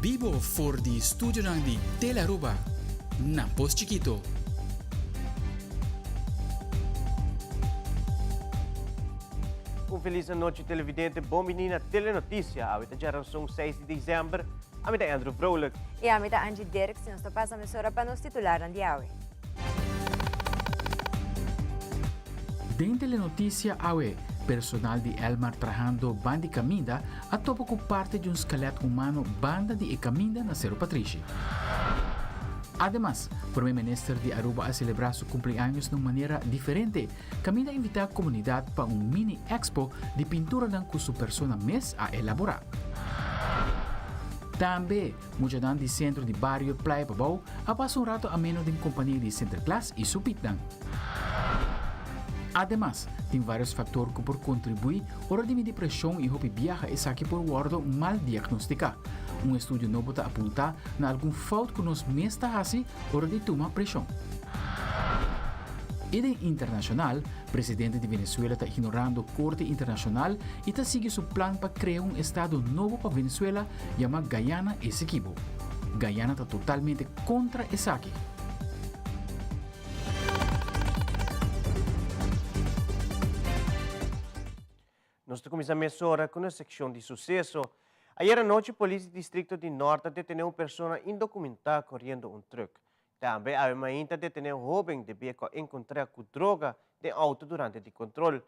Bibo for di studionan di Telearuba na Pos Chikito. Un feliz anochi televidente, bon bini na Telenoticia. Awe ta djaranson 6 di december. Ami ta Andrew Vrolijk. Y ami ta Angie Dirks y nos ta pasa mesora pa nos titularnan di awe. Den Telenoticia awe, personal di Elmar trahando banda di caminda a topa cu parte di un skelet humano banda di e caminda na Cerro Patrishi. Ademas, Prome Minister di Aruba a celebra su cumpleaños na un manera diferente, caminda a invita comunidad pa un mini expo di pinturanan cu su persona mes a elabora. Tambe, Muchanan di Sentro di Bario Playa Pabou a pasa un rato ameno den kompania di Sinterklaas i su pitnan. Ademas, tin varios faktor ku por kontribuí ora di midi preshon i hopi biaha esaki por wòrdu mal diagnostiká. Un estudio nobo ta apuntá na algun fout ku nos mes ta hasi ora di tuma preshon. I den internashonal, presidente di Venezuela ta ignorando Korte Internashonal i ta sigui su plan pa krea un estado nobo pa Venezuela yama Guyana Esequibo. Guyana ta totalmente kontra esaki. Nos ta kuminsá mesora ku nos sekshon di suseso. Ayera nochi polis di distrikto di Nort a detené un persona indokumentá koriendo un trùk. Tambe awe mainta a detené un hóben debí ku a enkontrá ku droga den outo durante di kontrol.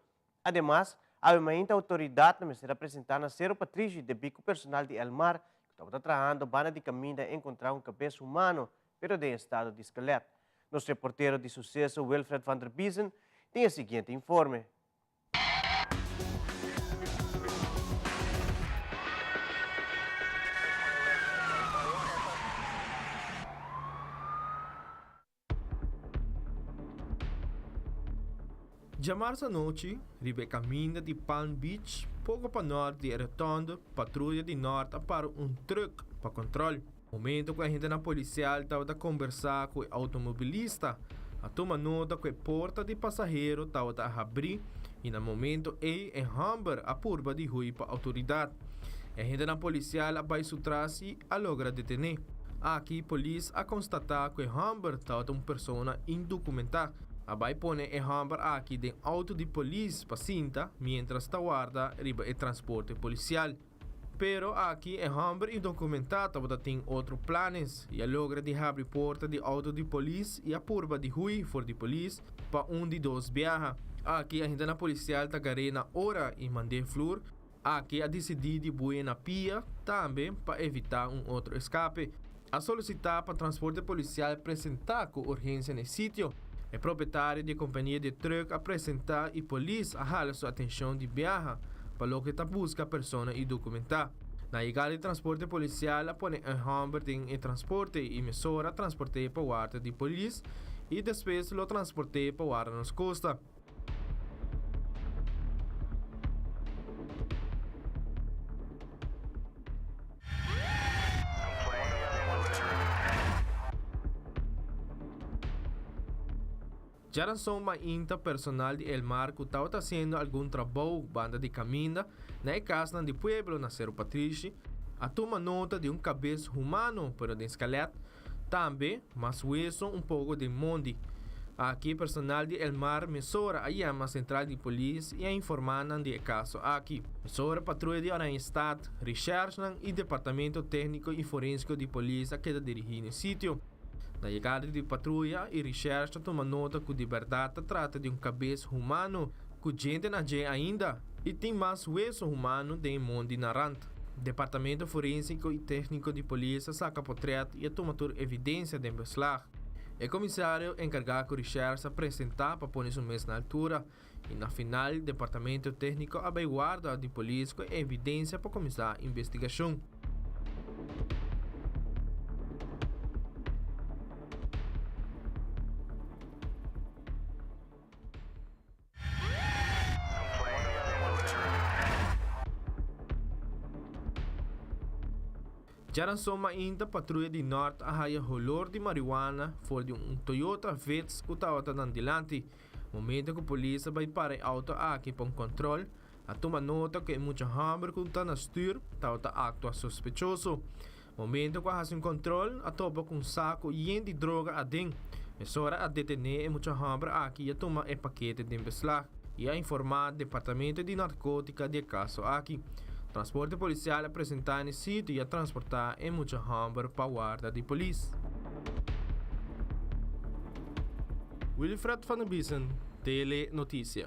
Ademas, awe mainta outoridatnan mester a presentá na Sero Patrishi debí ku personal di Elmar ku tabata trahando banda di kaminda a enkontrá un kabes humano pero den estado di skelet. Nos reportero di suseso Wilfred van der Biezen tin e siguiente informe. Djamarsa anochi, riba e kaminda di Palm Beach, poko pa nòrt di e rotònde, patruya di nòrt a para un trùk pa kòntròl. Momento ku agentenan polisial tabata kombersá ku e outomobilista, a tuma nota ku e porta di pasahero tabata a habrí i na momento ei e hòmber a purba di hui pa outoridat. E agentenan polisial a bai su tras i a logra detené. Aki polis a konstatá ku e hòmber tabata un persona indokumentá. A bai pone e hòmber aki den outo di polis pa sinta miéntras ta warda riba e transporte polisial. Pero aki e hòmber indokumentá tabata tin otro planes i a logra di habri porta di outo di polis i a purba di hui for di polis pa un di dos biaha. Aki agentenan polisial ta gar'é na ora i mand'é flur. Aki a disidí di bu'é na pia tambe pa evitá un otro eskape. A solisitá pa transporte polisial presentá ku urgensia na e sitio. E propietario di e kompania di e trùk a presentá i polis a hala su atenshon di biaha pa loke ta buska persona indokumentá. Na yegada di transporte polisial a pone e hòmber den e transporte i mesora a transport'é pa warda di polis i despues lo transport'é pa warda nos kosta. Djaranson mainta personal di Elmar ku tabata hasiendo algun trabou banda di kaminda na e kasnan di pueblo na Seru Patrishi a tuma nota di un kabes humano pero den skelet Tambe, mas weso un poco den mondi. Aki personal di Elmar mesora a yama central di polis y a informa nan di e caso aki. Mesora patruya di Oranjestad, recherchenan y departamento tecnico y forensico di polis a keda dirigi n'e sitio. Na yegada di patruya y recherche ta tuma nota cu di berdad ta trata di un cabes humano cu djente na dje ainda y tin mas weso humano den e mondi na rand. Departamento Forensico y Tecnico di Polis a saca potret y a tuma tur evidencia den beslag. E comisario encarga cu recherche a presenta pa pone su mes na altura y na final Departamento Tecnico a bay warda di polis cu e evidencia pa cuminsa investigacion. Djaranson mainta patruya di Nort a haya holor di marihuana for di un Toyota Vitz ku tabata nan dilanti. Momento ku polis a bai para e auto aki pa un kontrol, a tuma nota ku e mucha hòmber ku ta na stür tabata aktua sospechoso. Momento ku a hasi un kontrol, a topa ku un saku yen di droga aden. Mesora a detené e mucha hòmber aki i a tuma e pakete den beslag i a informá Departamento di Narkótika di e kaso aki. Transporte polisial a presentá na e sitio i a transportá e mucha hòmber pa warda di polis. Wilfred van der Biesen, Tele Noticia.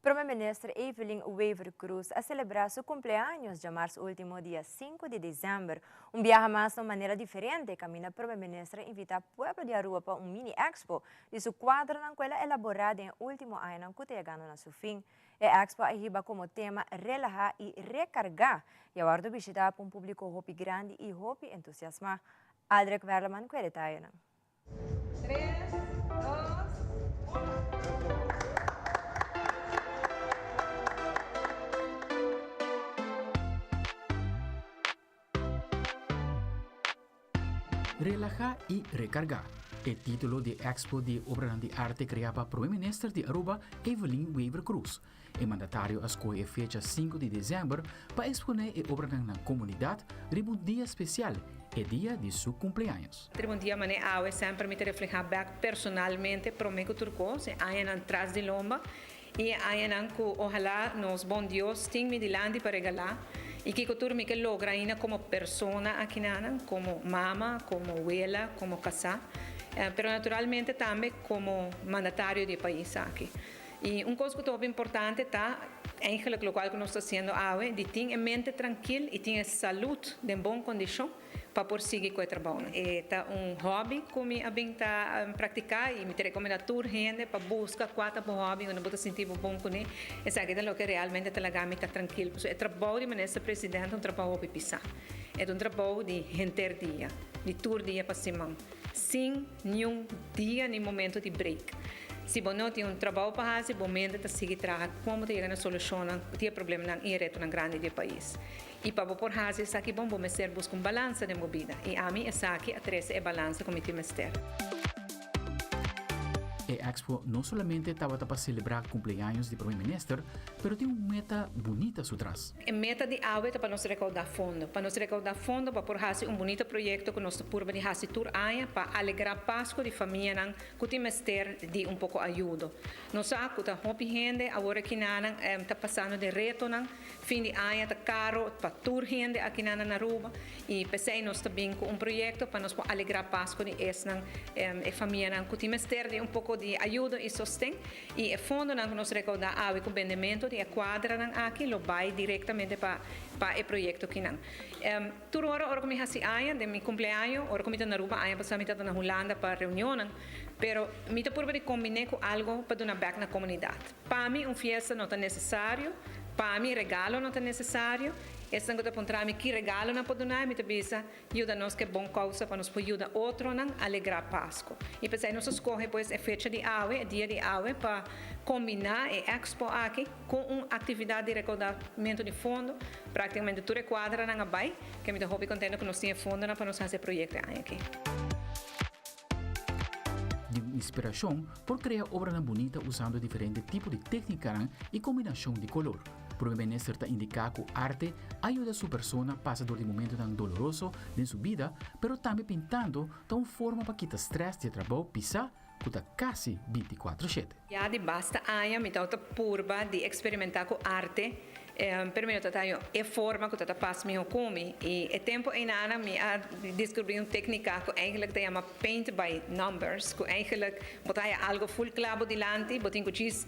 Prome Minister Evelyn Wever-Croes a celebra su cumpleaños djamars ultimo dia sinku di december. Un biaha mas na un manera diferente caminda Prome Minister a invita pueblo di Aruba pa un mini expo di su cuadronan cu el a elabora den e ultimo añanan cu ta yegando na su fin. E expo a hiba como tema Relaha y Recarga y a wordo bishita pa un publico hopi grandi y hopi entusiasma. Aldrich Werleman cu e detayenan. Tres, dos, uno. Relahá i Rekargá, e título di e expo di obranan di arte kreá pa Prome Minister di Aruba Evelyn Wever-Croes. E mandatario a skohe e fecha sinku di desèmber pa eksponé e obranan na komunidat riba un dia spesial, e dia di su kumpleaños. Riba un dia manera awe semper mi ta reflehá bèk personalmente promé ku tur kos, e añanan tras di lomba i e añanan ku ohalá nos bon Dios tin mi dilanti pa regalá i kiko tur mi ke logra ainda komo persona akinanan, komo mama, komo wela, komo kasá, pero naturalmente tambe komo mandatario di e pais aki. I un kos ku ta hopi importante ta, eigenlijk lokual ku nos ta hasiendo awe, di tin e mente trankil i tin e salud den bon kondishon pa por sigui ku e trabounan. E ta un hòbi ku mi a bin ta praktiká i mi ta rekomendá tur hende pa buska kua ta bo hòbi unda bo ta sinti bo bon kuné. Esaki ta loke realmente ta laga mi ta trankil. Pasobra e trabou di minister presidente ta un trabou hopi pisá. E ta un trabou di henter dia, di tur dia pa siman, sin niun dia ni momento di break. Si bo no tin un trabou pa hasi, bo mente ta sigui traha kon bo ta yega na solushonnan di e problemanan i e retonan grandi di e pais. I pa bo por hasi esaki bon, bo mester buska un balansa den bo bida. I ami esaki a trese e balansa ku mi tin mester. E expo no solamente tabata pa selebrá kumpleaños di Prome Minister, pero tin un meta bunita su tras. E meta di awe ta pa nos rekoudá fondo, pa nos rekoudá fondo pa por hasi un bunito proyekto ku nos ta purba di hasi tur aña pa alegrá Pasku di famianan ku tin mester di un poko ayudo. Nos sa ku ta hopi hende awor akinanan ta pasando den retonan, fin di aña ta karo pa tur hende akinanan na Aruba i p'esei nos ta bin ku un proyekto pa nos por alegrá Pasku di esnan e famianan ku tin mester di un poko di ayudo i sosten. I e fondonan ku nos rekoudá awe ku bendementu di e kuadranan aki lo bai direktamente pa pa e proyekto kinan. Tur ora ora ku mi hasi aña, den mi kumpleaño, ora ku mi ta na Aruba, aña pasá mi tabata na Hulanda pa reunionnan, pero mi ta purba di kombiné ku algu pa duna bèk na komunidat. Pa mi un fiesta no ta nesesario, pa mi regalo no ta nesesario. Esnan ku ta puntra mi ki regalo nan por duna, mi ta bisa, Yuda nos ku e bon kousa pa nos por yuda otronan alegrá Pasku. I p'esei nos a skohe pues e fecha di awe, e dia di awe, pa kombiná e expo aki ku un aktividat di rekoudamentu di fondo. Práktikamente tur e kuadranan a bai, ke mi ta hopi kontento ku nos tin e fondonan pa nos hasi e proyekto e aña aki. Di un inspirashon por krea obranan bunita usando diferente tipo di téknikanan i kombinashon di kolor. Prome Minister ta indiká ku arte a yuda su persona pasa dor di momentunan doloroso den su bida, pero tambe pintando ta un forma pa kita strès di e trabou pisá ku ta kasi bintikuatro shete. Ya di basta aña mi tabata purba di eksperimentá ku arte, pero mi no tabata haña e forma ku tabata pas mihó ku mi. I e tempu einanan mi a diskubrí un téknika ku eigentlik ta yama paint by numbers, ku eigentlik bo ta haña algu ful kla bo dilanti, bo tin ku djis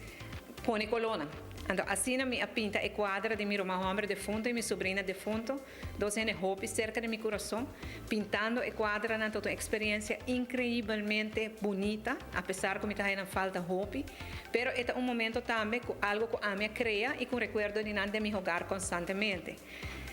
pone kolónan. Anto asina mi a pinta e kuadra di mi ruman hòmber defunto i mi subrina defunto. Dos hende hopi serka di mi kurason. Pintando e kuadranan ta un eksperensia inkreibelmente bunita, apesar ku mi ta haña nan falta hopi. Pero e ta un momento tambe ku algu ku ami a krea i ku un rekuerdo di nan den mi hogar konstantemente.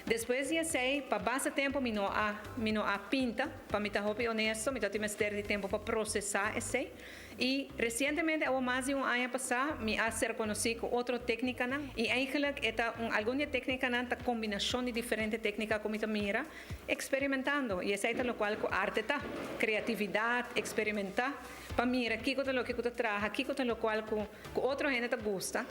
Despues di esey, pa basta tempo mi no a mi no a pinta, pa mi ta hopi honesto, mi tabatin mester di tempo pa procesa esey. Y recientemente, awo mas di un aña pasa, mi a ser conoci cu otro tecnicanan. Y eigenlijk e ta un algun di e tecnicanan ta combinacion di diferente tecnica cu mi ta mira experimentando. Y esey ta locual cu arte ta, creatividad, experimenta pa mira kico ta loke cu ta traha, kico ta locual cu Cu otro hende ta gusta.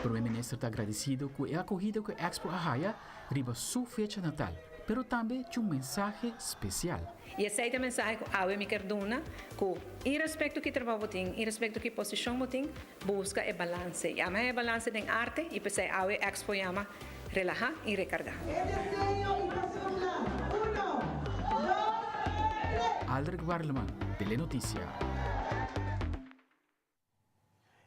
Prome Minister ta agradecido cu e acogida cu e Expo a haya riba su fecha natal, pero tambe cu un mensahe special. Y esey ta e mensahe cu awe mi kier duna, cu irespecto ki trabao bo tin, irespecto ki posicion bo tin, busca e balance. Y ami haya e balance den arte y p'esey awe Expo yama Relahá i rekargá. E deseo i ta supla. Uno, dos, tres! Aldrich Warleman, Telenoticia.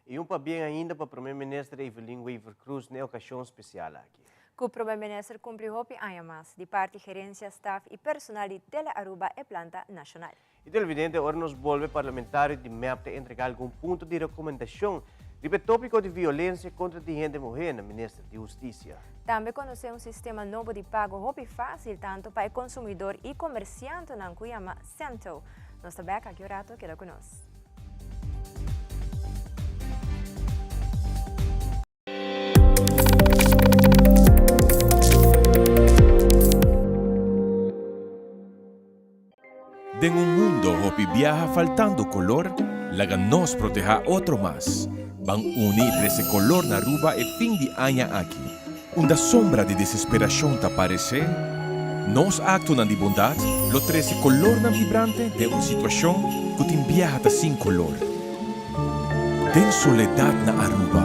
I un pabien ainda pa Prome Minister Evelyn Wever-Croes n'e ocasion special aki. Cu Prome Minister cumpli hopi aña mas, di parti gerencia, staf y personal di Tele Aruba e planta nacional. I televidente, ora nos bolbe parlamentario di mep ta entrega algun punto di recomendacion riba e topico di violencia contra di hende muher na Minister di Husticia. Tambe conoce un sistema nobo di pago hopi facil tanto pa e consumidor y comerciantonan cu yama Cento. Nos ta bek aki un rato, keda cu nos. Den un mundo hopi biaha faltando color, laga nos proteha otro mas. Ban uni y trece color na Aruba e fin di aña aki. Unda sombra di desesperacion ta parece, nos actonan di bondad lo trece colornan vibrante den un situacion cu tin biaha ta sin color. Den soledad na Aruba.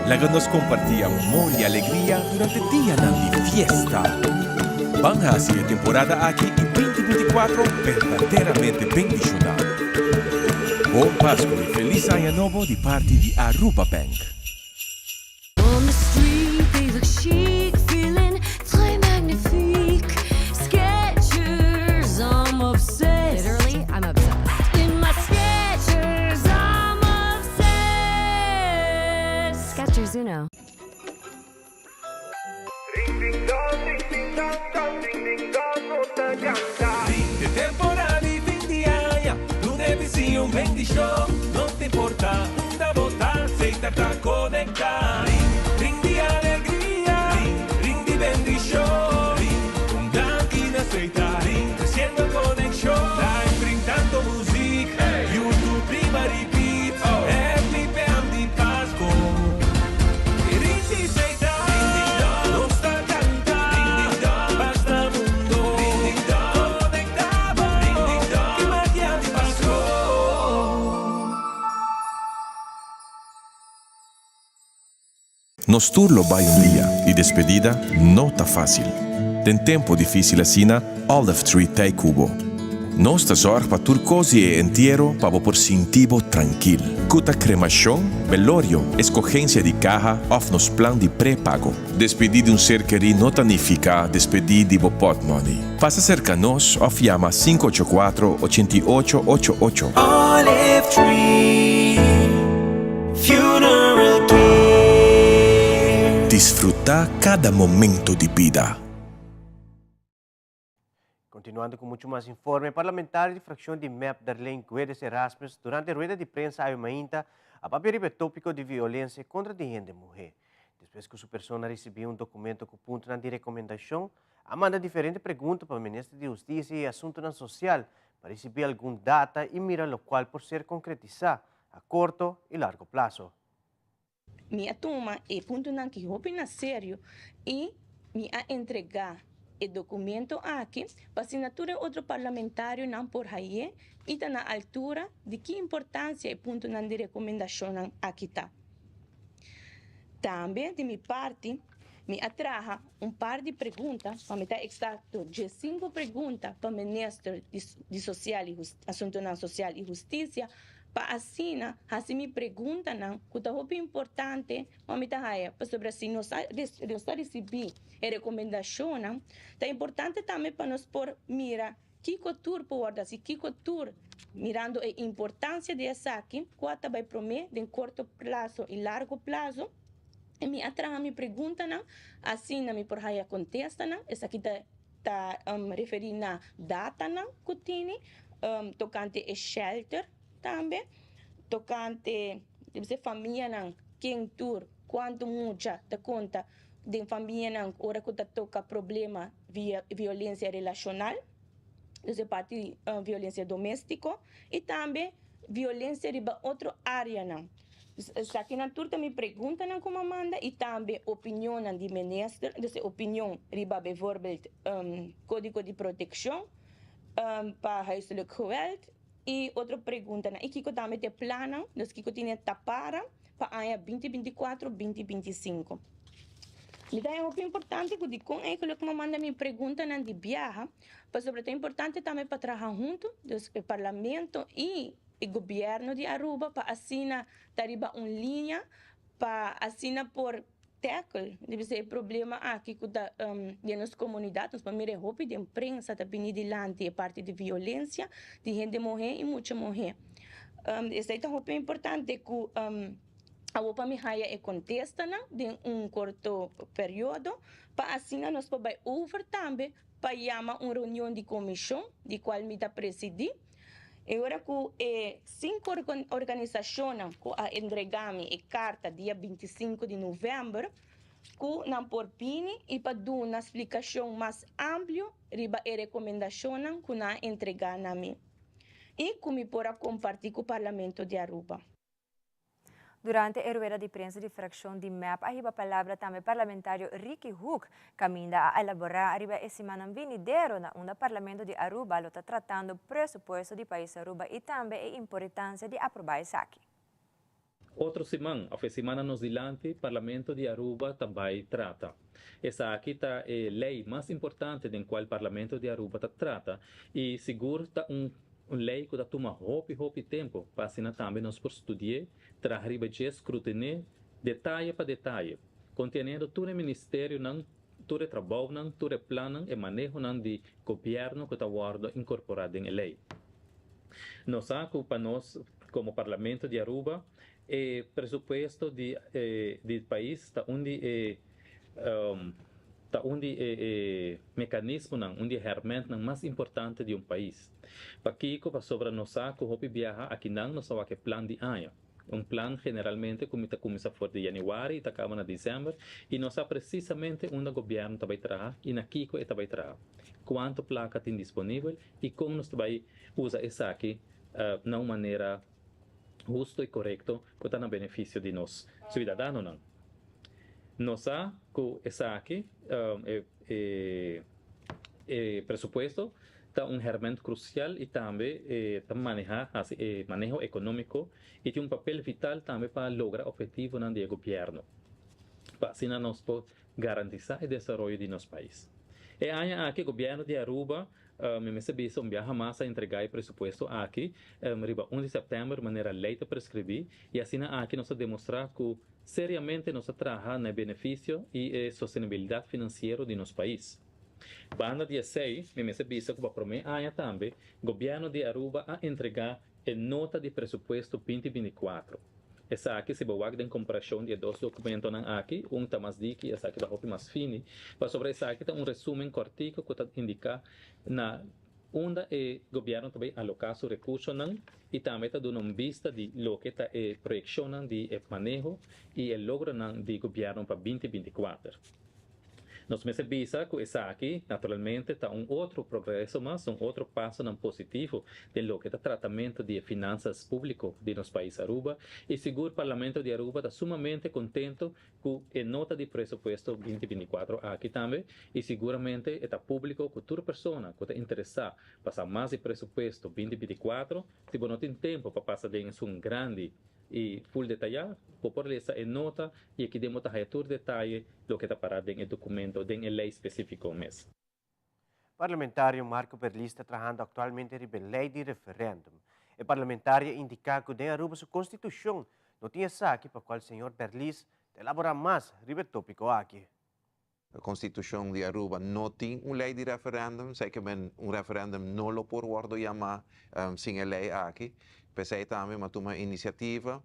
Laga nos comparti amor y alegria durante dianan di fiesta. Ban haci e temporada aki y 2024 berdaderamente bendiciona. Bon Pasco y Feliz Aña Nobo di parti di Aruba Bank. On the street they look chic, feeling très magnifique. Skechers, I'm obsessed. Literally, I'm obsessed. In my Skechers, I'm obsessed. Skechers Uno. Ring ding dong, ring ding dong, dong, ring ding dong, no ta canta. Fin di temporada y fin di aña, Luna e bisiña un bendicion. No ta importa unda bo ta, Setar ta conecta. Ring, ring di alegria, ring, ring di bendicion. Ring, un danki na Setar, ring, treciendo conexion. Live ring tanto muziek, YouTube riba repeat. Happy PM di Pasco. Ring di Setar, nos ta canta. Basta mundo, conecta bo. Ki magia di Pasco. Nos tur lo bai un dia y despedida no ta facil. Den tempo dificil asina, Olive Tree t'ey cu bo. Nos ta zorg pa tur cos di e entiero pa bo por sinti bo trankil. Cu ta cremacion, belorio, escogencia di caha of nos plan di prepago. Despedi di un ser kerí no ta nifica despedi di bo potmoney. Pasa cerca nos of yama 584 88 88. Olive Tree Funeral Care. Disfruta cada momento di bida. Continuando cu mucho mas informe, parlamentario di fraccion di mep Darlene Guedes Erasmus durante rueda di prensa awe mainta a papia riba e topico di violencia contra di hende muhe. Despues cu su persona a ricibi un documento cu puntonan di recomendacion, a manda diferente pregunta pa Minister di Husticia y Asuntonan Social pa ricibi algun data y mira locual por ser concretisa a corto y largo plazo. Mi a tuma e puntonan ki hopi na serio y mi a entrega e documento aki pa asina tur e otro parlamentarionan por haye y ta na altura di ki importancia e puntonan di recomendacionnan aki ta. Tambe di mi parti mi a traha un par di pregunta, pa mi ta exacto diescinco pregunta pa Minister di Social y Asuntonan Social y Husticia pa asina hasi mi preguntanan ku ta hopi importante pa mi ta haya, pasobra si nos a nos ta risibí e rekomendashonnan, ta importante tambe pa nos por mira. Kiko tur por wòrdu hasi, kiko tur, mirando e importansia di esaki, kua ta bai promé den korto plaso i largo plaso. I mi a traha mi preguntanan, asina mi por haya kontestanan. Esaki ta ta referí na datanan ku tini tokante e shelter tambe, tokante famianan, ken tur, kuantu mucha ta konta den famianan ora ku ta toka problema via violensia relashonal, dus e parti violensia doméstiko i tambe violensia riba otro áreanan. Esakinan tur ta mi preguntanan ku mi a manda i tambe opinionnan di minister, dus e opinion riba bijvoorbeeld kódigo di protekshon pa huiselijk geweld i otro preguntanan. I kiko tambe ta e plannan, dus kiko tin e tapara pa aña 2024, 2025. Mi ta haña hopi importante ku dikon eigenlijk mi a manda mi preguntanan di biaha, pasobra ta importante tambe pa traha huntu, dus e parlamento i e gobierno di Aruba pa asina ta riba un liña pa asina por tackle debe ser e problema aki ku ta den nos komunidat. Nos por mira e hopi den prensa ta bini dilanti e parti di violensia di hende muhé i mucha muhé. Esei ta hopi importante ku awor pa mi haya e kontestanan den un korto periodo pa asina nos por bai over tambe pa yama un reunion di komishon di kual mi ta presidí. E ora ku e sinku organisashonnan ku a entregá mi e karta dia 25 di novèmber ku nan por bini i pa duna splikashon mas amplio riba e rekomendashonnan ku nan a entregá na mi i ku mi por a kompartí ku Parlamento di Aruba. Durante e rueda di prensa di fraccion di MEP a hiba palabra tambe parlamentario Ricky Hoek, caminda a elabora ariba e simannan venidero na unda Parlamento di Aruba lo ta tratando presupuesto di pais Aruba y tambe e importancia di aproba esaki. Otro siman, of e simannan nos dilanti, Parlamento di Aruba ta bay trata. Esaki ta e ley mas importante den cual Parlamento di Aruba ta trata y sigur ta un Un lei ku ta tuma hopi hopi tempu pa asina tambe nos por studi'é, traha riba dje, skrutin'é detaye pa detaye, konteniendo tur e ministerionan, tur e trabounan, tur e plannan, e manehonan di gobièrnu ku ta wòrdu inkorporá den e lei. Nos sa ku pa nos komo Parlamento di Aruba e presupuesto di di pais ta un di e ta un di e e mekanismonan, un di e hèrmèntnan mas importante di un pais. Pakiko? Pasobra nos sa ku hopi biaha akinan nos a wak e plan di aña. Un plan generalmente ku mi ta kuminsá for di yanüari i ta kaba na desèmber i nos sa presisamente unda gobièrnu ta bai traha i na kiko e ta bai traha, kuantu plaka tin disponibel i kon nos ta bai usa esaki na un manera husto i korekto ku ta na benefisio di nos suidadanonan. Nos sa ku esaki, e e presupuesto, ta un herment krusial i tambe ta manehá, hasi e maneho ekonómiko i tin un papel vital tambe pa logra ophetivonan di e gobièrnu, pa asina nos por garantisá e desaroyo di nos pais. E aña aki gobièrnu di Aruba Mi mester bisa un biaha mas a entregá e presupuesto aki riba 1 di sèptèmber manera lei ta preskribí i asina aki nos ta demostrá ku seriamente nos ta traha na e benefisio i e sostenibilidat finansiero di nos pais. Banda di esei mi mester bisa ku pa promé aña tambe Gobièrnu di Aruba a entregá e nota di presupuesto 2024. Esaki si bo wak den komparashon di e dos dokumentonan aki, un ta mas diki i esaki ta hopi mas fini, pasobra esaki ta un resumen kòrtiku ku ta indiká na unda e gobièrnu ta bai aloká su rekursonan i tambe ta duna un bista di loke ta e proyekshonnan di e maneho i e logronan di gobièrnu pa 2024. Nos mester bisa ku esaki, naturalmente, ta un otro progreso mas, un otro pasonan positivo den loke ta tratamentu di e finansas públiko di nos pais Aruba i sigur Parlamento di Aruba ta sumamente kontento ku e nota di presupuesto 2024 aki tambe i siguramente e ta públiko ku tur persona ku ta interesá pa sa mas di presupuesto 2024, si bo no tin tempu pa pasa den esun grandi i full detayá, bo por lesa e nota i aki den bo ta haya tur detaye loke ta pará den e dokumento, den e lei spesífiko mes. Parlamentario Marco Berlis ta trahando aktualmente riba e lei di referèndum. E parlamentario a indiká ku den Aruba su konstitushon no tin esaki pa kual señor Berlis ta elaborá mas riba e tópiko aki. Constitucion di Aruba no tin un ley di referendum, esey ke men un referendum no lo por wordo yama sin e ley aki. P'esey tambe mi a tuma iniciativa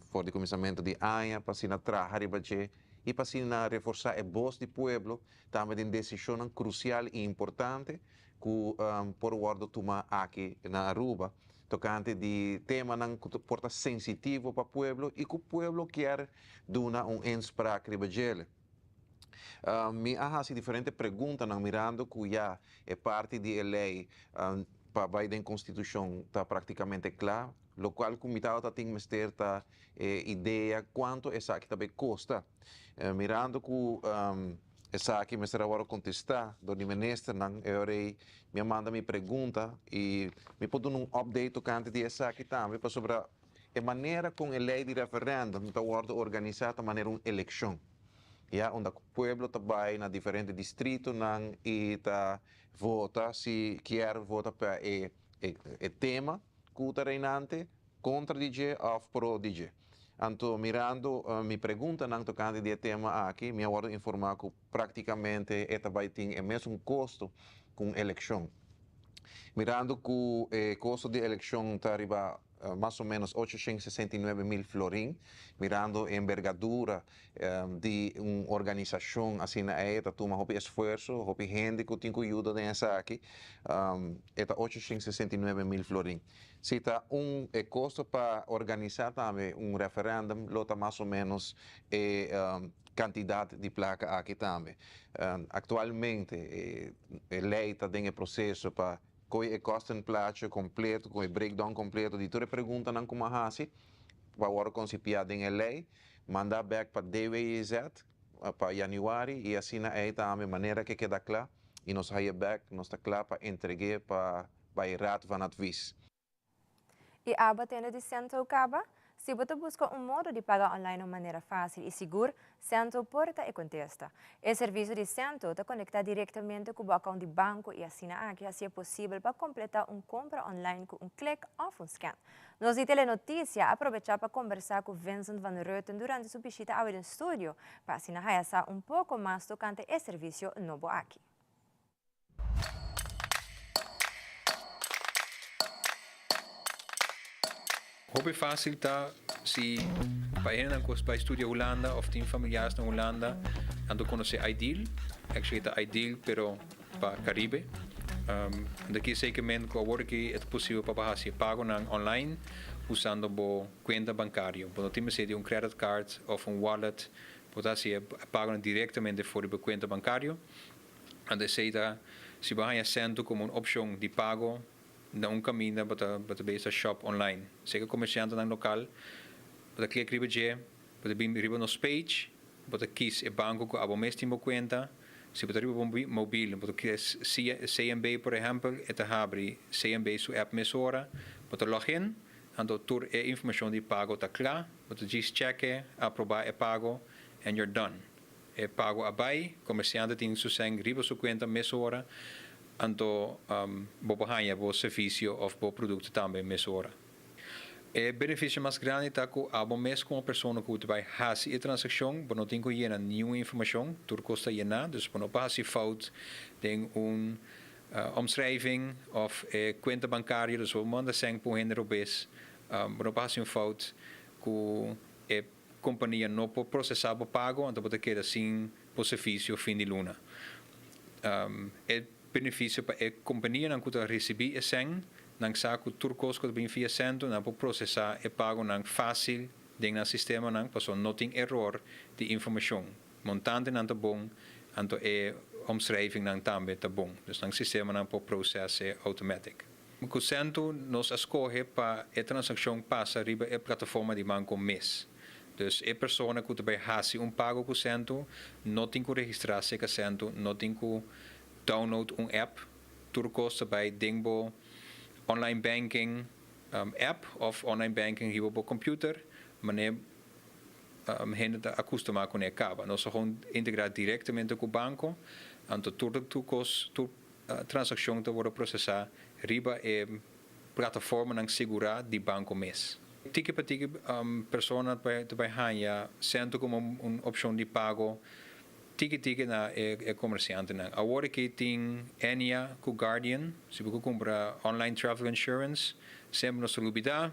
for di cuminsamento di aña pa asina traha riba dje y pa asina reforsa e bos di pueblo tambe den decisionnan crucial y importante cu por wordo tuma aki na Aruba tocante di temanan cu por ta sensitivo pa pueblo y cu pueblo kier duna un inspraak riba djele. Mi a hasi diferente preguntanan mirando ku ya e parti di e lei pa bai den konstitushon ta praktikamente kla, lokual ku mi tabata tin mester ta e idea kuantu esaki ta bai kosta. Mirando ku esaki mester a wòrdu kontestá dor di ministernan, e ora ei mi a manda mi pregunta i mi por duna un update tokante di esaki tambe pasobra E manera con e ley di referendum ta wordo organisa ta manera un eleccion, ya, unda cu pueblo ta bay na diferente distritonan y ta vota si kier vota pa e e tema cu ta reinante, contra di dje of pro di dje. Anto mirando mi preguntanan tocante di e tema aki, mi a wordo informa cu practicamente e ta bay tin e mesun costo cu un eleccion. Mirando cu e costo di eleccion ta riba mas o menos 869 mil florin, mirando e enbergadura di un organisacion asina ey ta tuma hopi esfuerso, hopi hende cu tin cu yuda den esaki, e ta 869 mil florin. Si ta un e costo pa organisa tambe un referendum lo ta mas o menos e cantidad di placa aki tambe. Actualmente e ley ta den e proceso pa Koe e kostenplaatje kompleto, ku e breakdown kompleto di tur e preguntanan ku mi a hasi pa wòrdu konsipiá den e lei, mandá bèk pa DWIZ pa yanüari i asina ei tambe manera ke keda kla i nos haye bèk nos ta kla pa entreg'é pa bai Raad van Advies. I abo tende di Sento kaba? Si bo ta buska un modo di paga online na un manera fásil i sigur, Sento por ta e kontesta. E servisio di Sento ta konektá direktamente ku bo akount di banko i asina aki hasié posibel pa kompletá un kompra online ku un klik òf un scan. Nos di Telenotisia a probechá pa kombersá ku Vincent van Rutten durante su bishita awe den studio pa asina haya sa un poko mas tokante e servisio nobo aki. Hopi fácil ta si pa hendenan ku bai studia Hulanda òf tin familiares na Hulanda, nan ta konosé Ideal. Actually e ta Ideal pero pa Caribe. Anto ki zekermente ku awor aki e ta posibel pa bo hasi e pagonan online usando bo kuenta bankario. Bo no tin mester di un credit card òf un wallet, bo ta hasi e pagonan direktamente for di bo kuenta bankario. Anto esei ta si bo haña sèntu komo un opshon di pago na un kaminda bo ta bo ta bes ta shop online. Seka komersiantenan lokal bo ta klik riba dje, bo ta bin riba nos page, bo ta kis e banko ku abo mes tin bo kuenta. Si bo ta riba bo mobil bo ta kis CNB por ehèmpel, e ta habri CNB su app mesora, bo ta log in, anto tur e informashon di pago ta kla, bo ta djis chèk'e, aprobá e pago and you're done. E pago a bai, komersiante tin su sèn riba su kuenta mesora, anto bo por haña bo servisio òf bo produkto tambe mesora. E benefisio mas grandi ta ku abo mes komo persona ku ta bai hasi e transakshon, bo no tin ku yena niun informashon, tur kos ta yená, dus bo no por hasi fout den un omschrijving òf e kuenta bankario, dus bo manda sèn pa un hende robes, bo no por hasi un fout ku e Kompania no por prosesá bo pago, anto bo ta keda sin bo servisio fin di luna. E benefisio pa e kompanianan ku ta risibí e sèn, nan sa ku tur kos ku ta bin via Sèntu, nan por prosesá e pagonan fásil den nan sistemanan pasobra no tin eror di informashon. Montantenan ta bon, anto e omschrijvingnan tambe ta bon. Dus nan sistemanan por proses'e automatic. Ku Sèntu nos a skohe pa e transakshon pasa riba e plataforma di banko mes. Dus e persona ku ta bai hasi un pago ku Sèntu no tin ku registrá serka Sèntu, no tin ku download un app. Tur kos ta bai den bo online banking app òf online banking riba bo computer, manera hende ta akustumá kuné kaba. Nos a gewoon integrá direktamente ku banko, anto tur tur kos tur. Transakshon ta wòrdu prosesá riba e plataformanan sigurá di banko mes. Tiki pa tiki persona ta bai haña Sèntu komo un opshon di pago. Tiki tiki na e comerciantenan. Awor aki tin Ennia cu Guardian, si bo cu cumpra online travel insurance, semper nos ta lubida,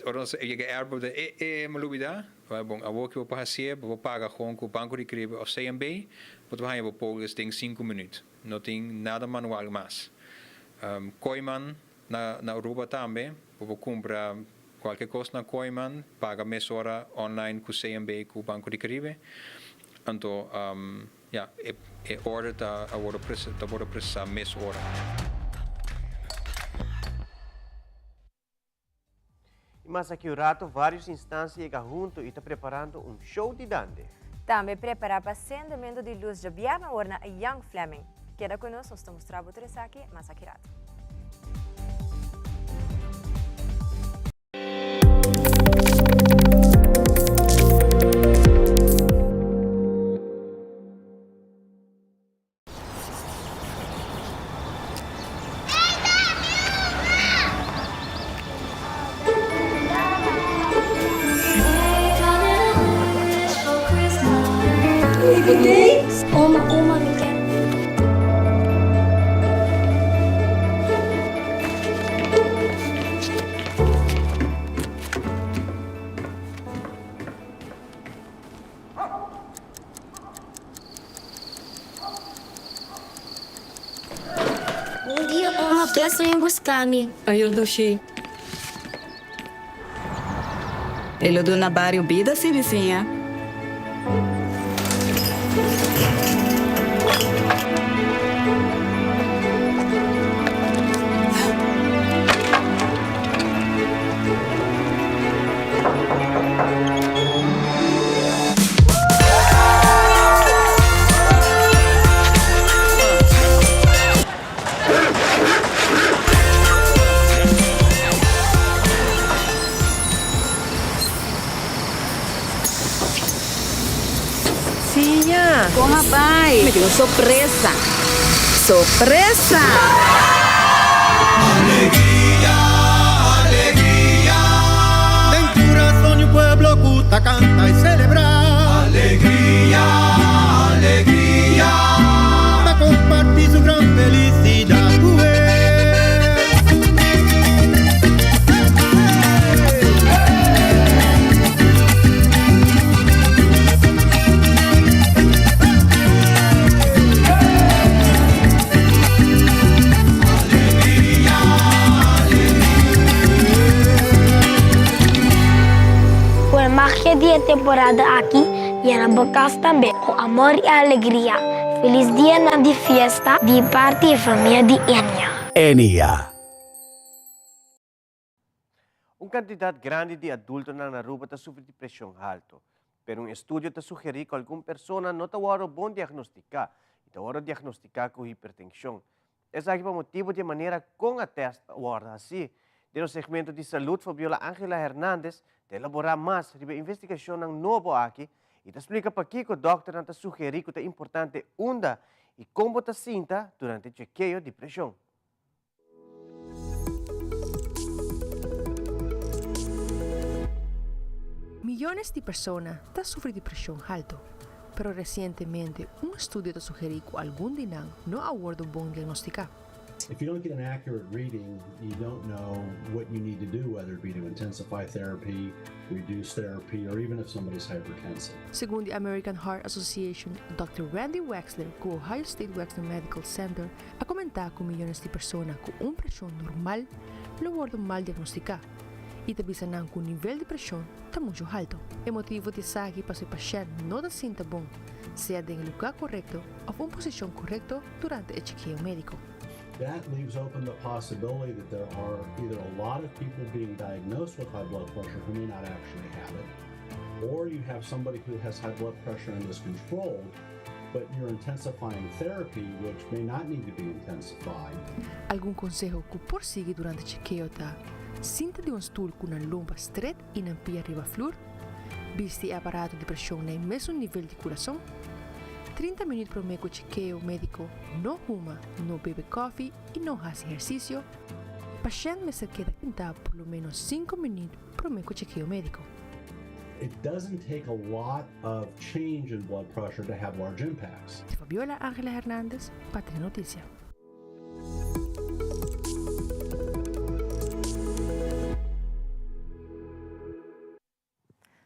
ora nos yega airport bo ta e e mi lubida, well bon awor ki bo por hacié, bo por paga gewoon cu Banco di Caribe of CMB, bo ta haña bo polis den sinku minuut, no tin nada manual mas. Kooyman Na na Aruba tambe bo por cumpra cualke cos na Kooyman, paga mesora online cu CMB cu Banco di Caribe. Anto ya, e e order ta a wordo ta wordo procesa mesora. Y mas aki un rato varios instancia yega hunto y ta preparando un show di dande. Tambe prepara pa sendemento di luz djabièrnè awor na Young Fleming. Keda ku nos, nos ta mustra bo tur esaki mas aki rato. Oma, oma, mi kier. Bon dia, oma. Kias ta bin buska mi? Ayo dushi. E lo duna bario bida si bisiña. Siña! Con a bay? Mi tin un sorpresa! Sorpresa! Alegria, alegria. Den curason di un pueblo cu ta canta y celebra. Alegria, alegria. Pa comparti su gran felicidad cu el. Ku e magia di e temporada aki yena bo kas tambe ku amor i alegria. Felis dianan di fiesta di parti e famia di Enia. Enia. Un kantidat grandi di adultonan na Aruba ta sufri di preshon halto. Pero un estudio ta sugerí ku algun persona no ta wòrdu bon diagnostiká i ta wòrdu diagnostiká ku hipertenshon. Esaki pa motibu di e manera kon a tèst a wòrdu hasí. Den nos segmento di salud Fabiola Angela Hernandez ta elaborá mas riba e investigashonnan nobo aki i ta splika pakiko dòkternan ta sugerí ku ta importante unda i kon bo ta sinta durante chekeo di preshon. Miyones di persona ta sufri di presion halto, pero recientemente un estudio ta sugeri cu algun di nan no a wordo bon diagnostica. If you don't get an accurate reading, you don't know what you need to do, whether it be to intensify therapy, reduce therapy, or even if somebody's hypertensive. Segun di American Heart Association, Dòkter Randy Wexler ku Ohio State Wexner Medical Center a komentá ku miyones di persona ku un preshon normal lo wòrdu mal diagnostiká i ta bisa nan ku nivel di preshon ta muchu haltu. E motibu di esaki pasobra e pashènt no ta sinta bon, sea den e lugá korekto òf un posishon korekto durante e chekeo médiko. That leaves open the possibility that there are either a lot of people being diagnosed with high blood pressure who may not actually have it, or you have somebody who has high blood pressure and is controlled, but you're intensifying therapy, which may not need to be intensified. Algun konseho ku por sigui durante chekeo ta, sinta di un stul ku nan lomba stret i nan pia riba flur, bisti e aparato di preshon na e mesun nivel di kurason, 30 minüt promé ku chekeo médiko, no huma, no bebe kòfi i no hasi ehersisio. Pashènt mester keda sintá por lo ménos sinku minüt promé ku chekeo médiko. It doesn't take a lot of change in blood pressure to have large impacts. Fabiola Angela Hernandez, Patria Noticia.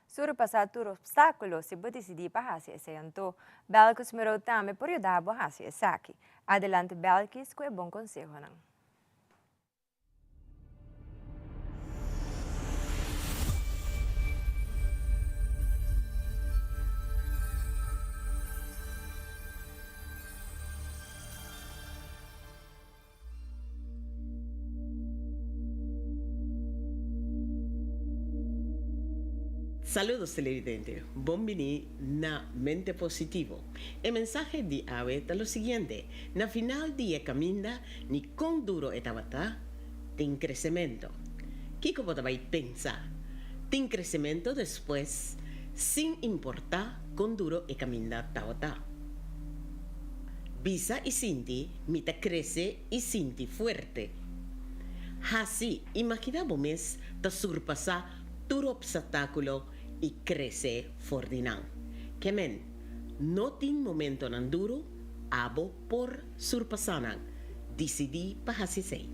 Surpasá tur obstákulo si bo disidí pa hasi esei anto. Belkis Murou tambe por yuda bo hasi esaki. Adelante Belkis ku e bon konsehonan. Saludos televidente, bon bini na Mente Positivo. E mensahe di awe ta lo siguiente, na final di e caminda, ni con duro e tabata, tin crecemento. Kico bo ta bay pensa? Tin crecemento despues sin importa con duro e caminda tabata. Bisa y sinti Mi ta krese i sinti fuerte. Hasi, imaginá bo mes ta surpasá tur opsatákulo i krese for di nan. Ke men, no tin momentonan duru, abo por surpasá nan. Disidí pa hasi esei.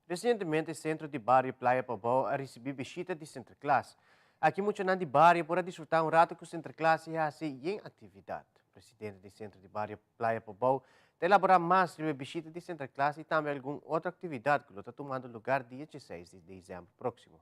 Resientemente Centro di Bario Playa Pabou a ricibi bishita di Sinterklaas. Aki muchanan di bario por a disfruta un rato cu Sinterklaas y haci yen actividad. Presidente di Centro di Bario Playa Pabou ta elabora mas riba e bishita di Sinterklaas y tambe algun otro actividad cu lo ta tumando lugar dia dieseis di december proximo.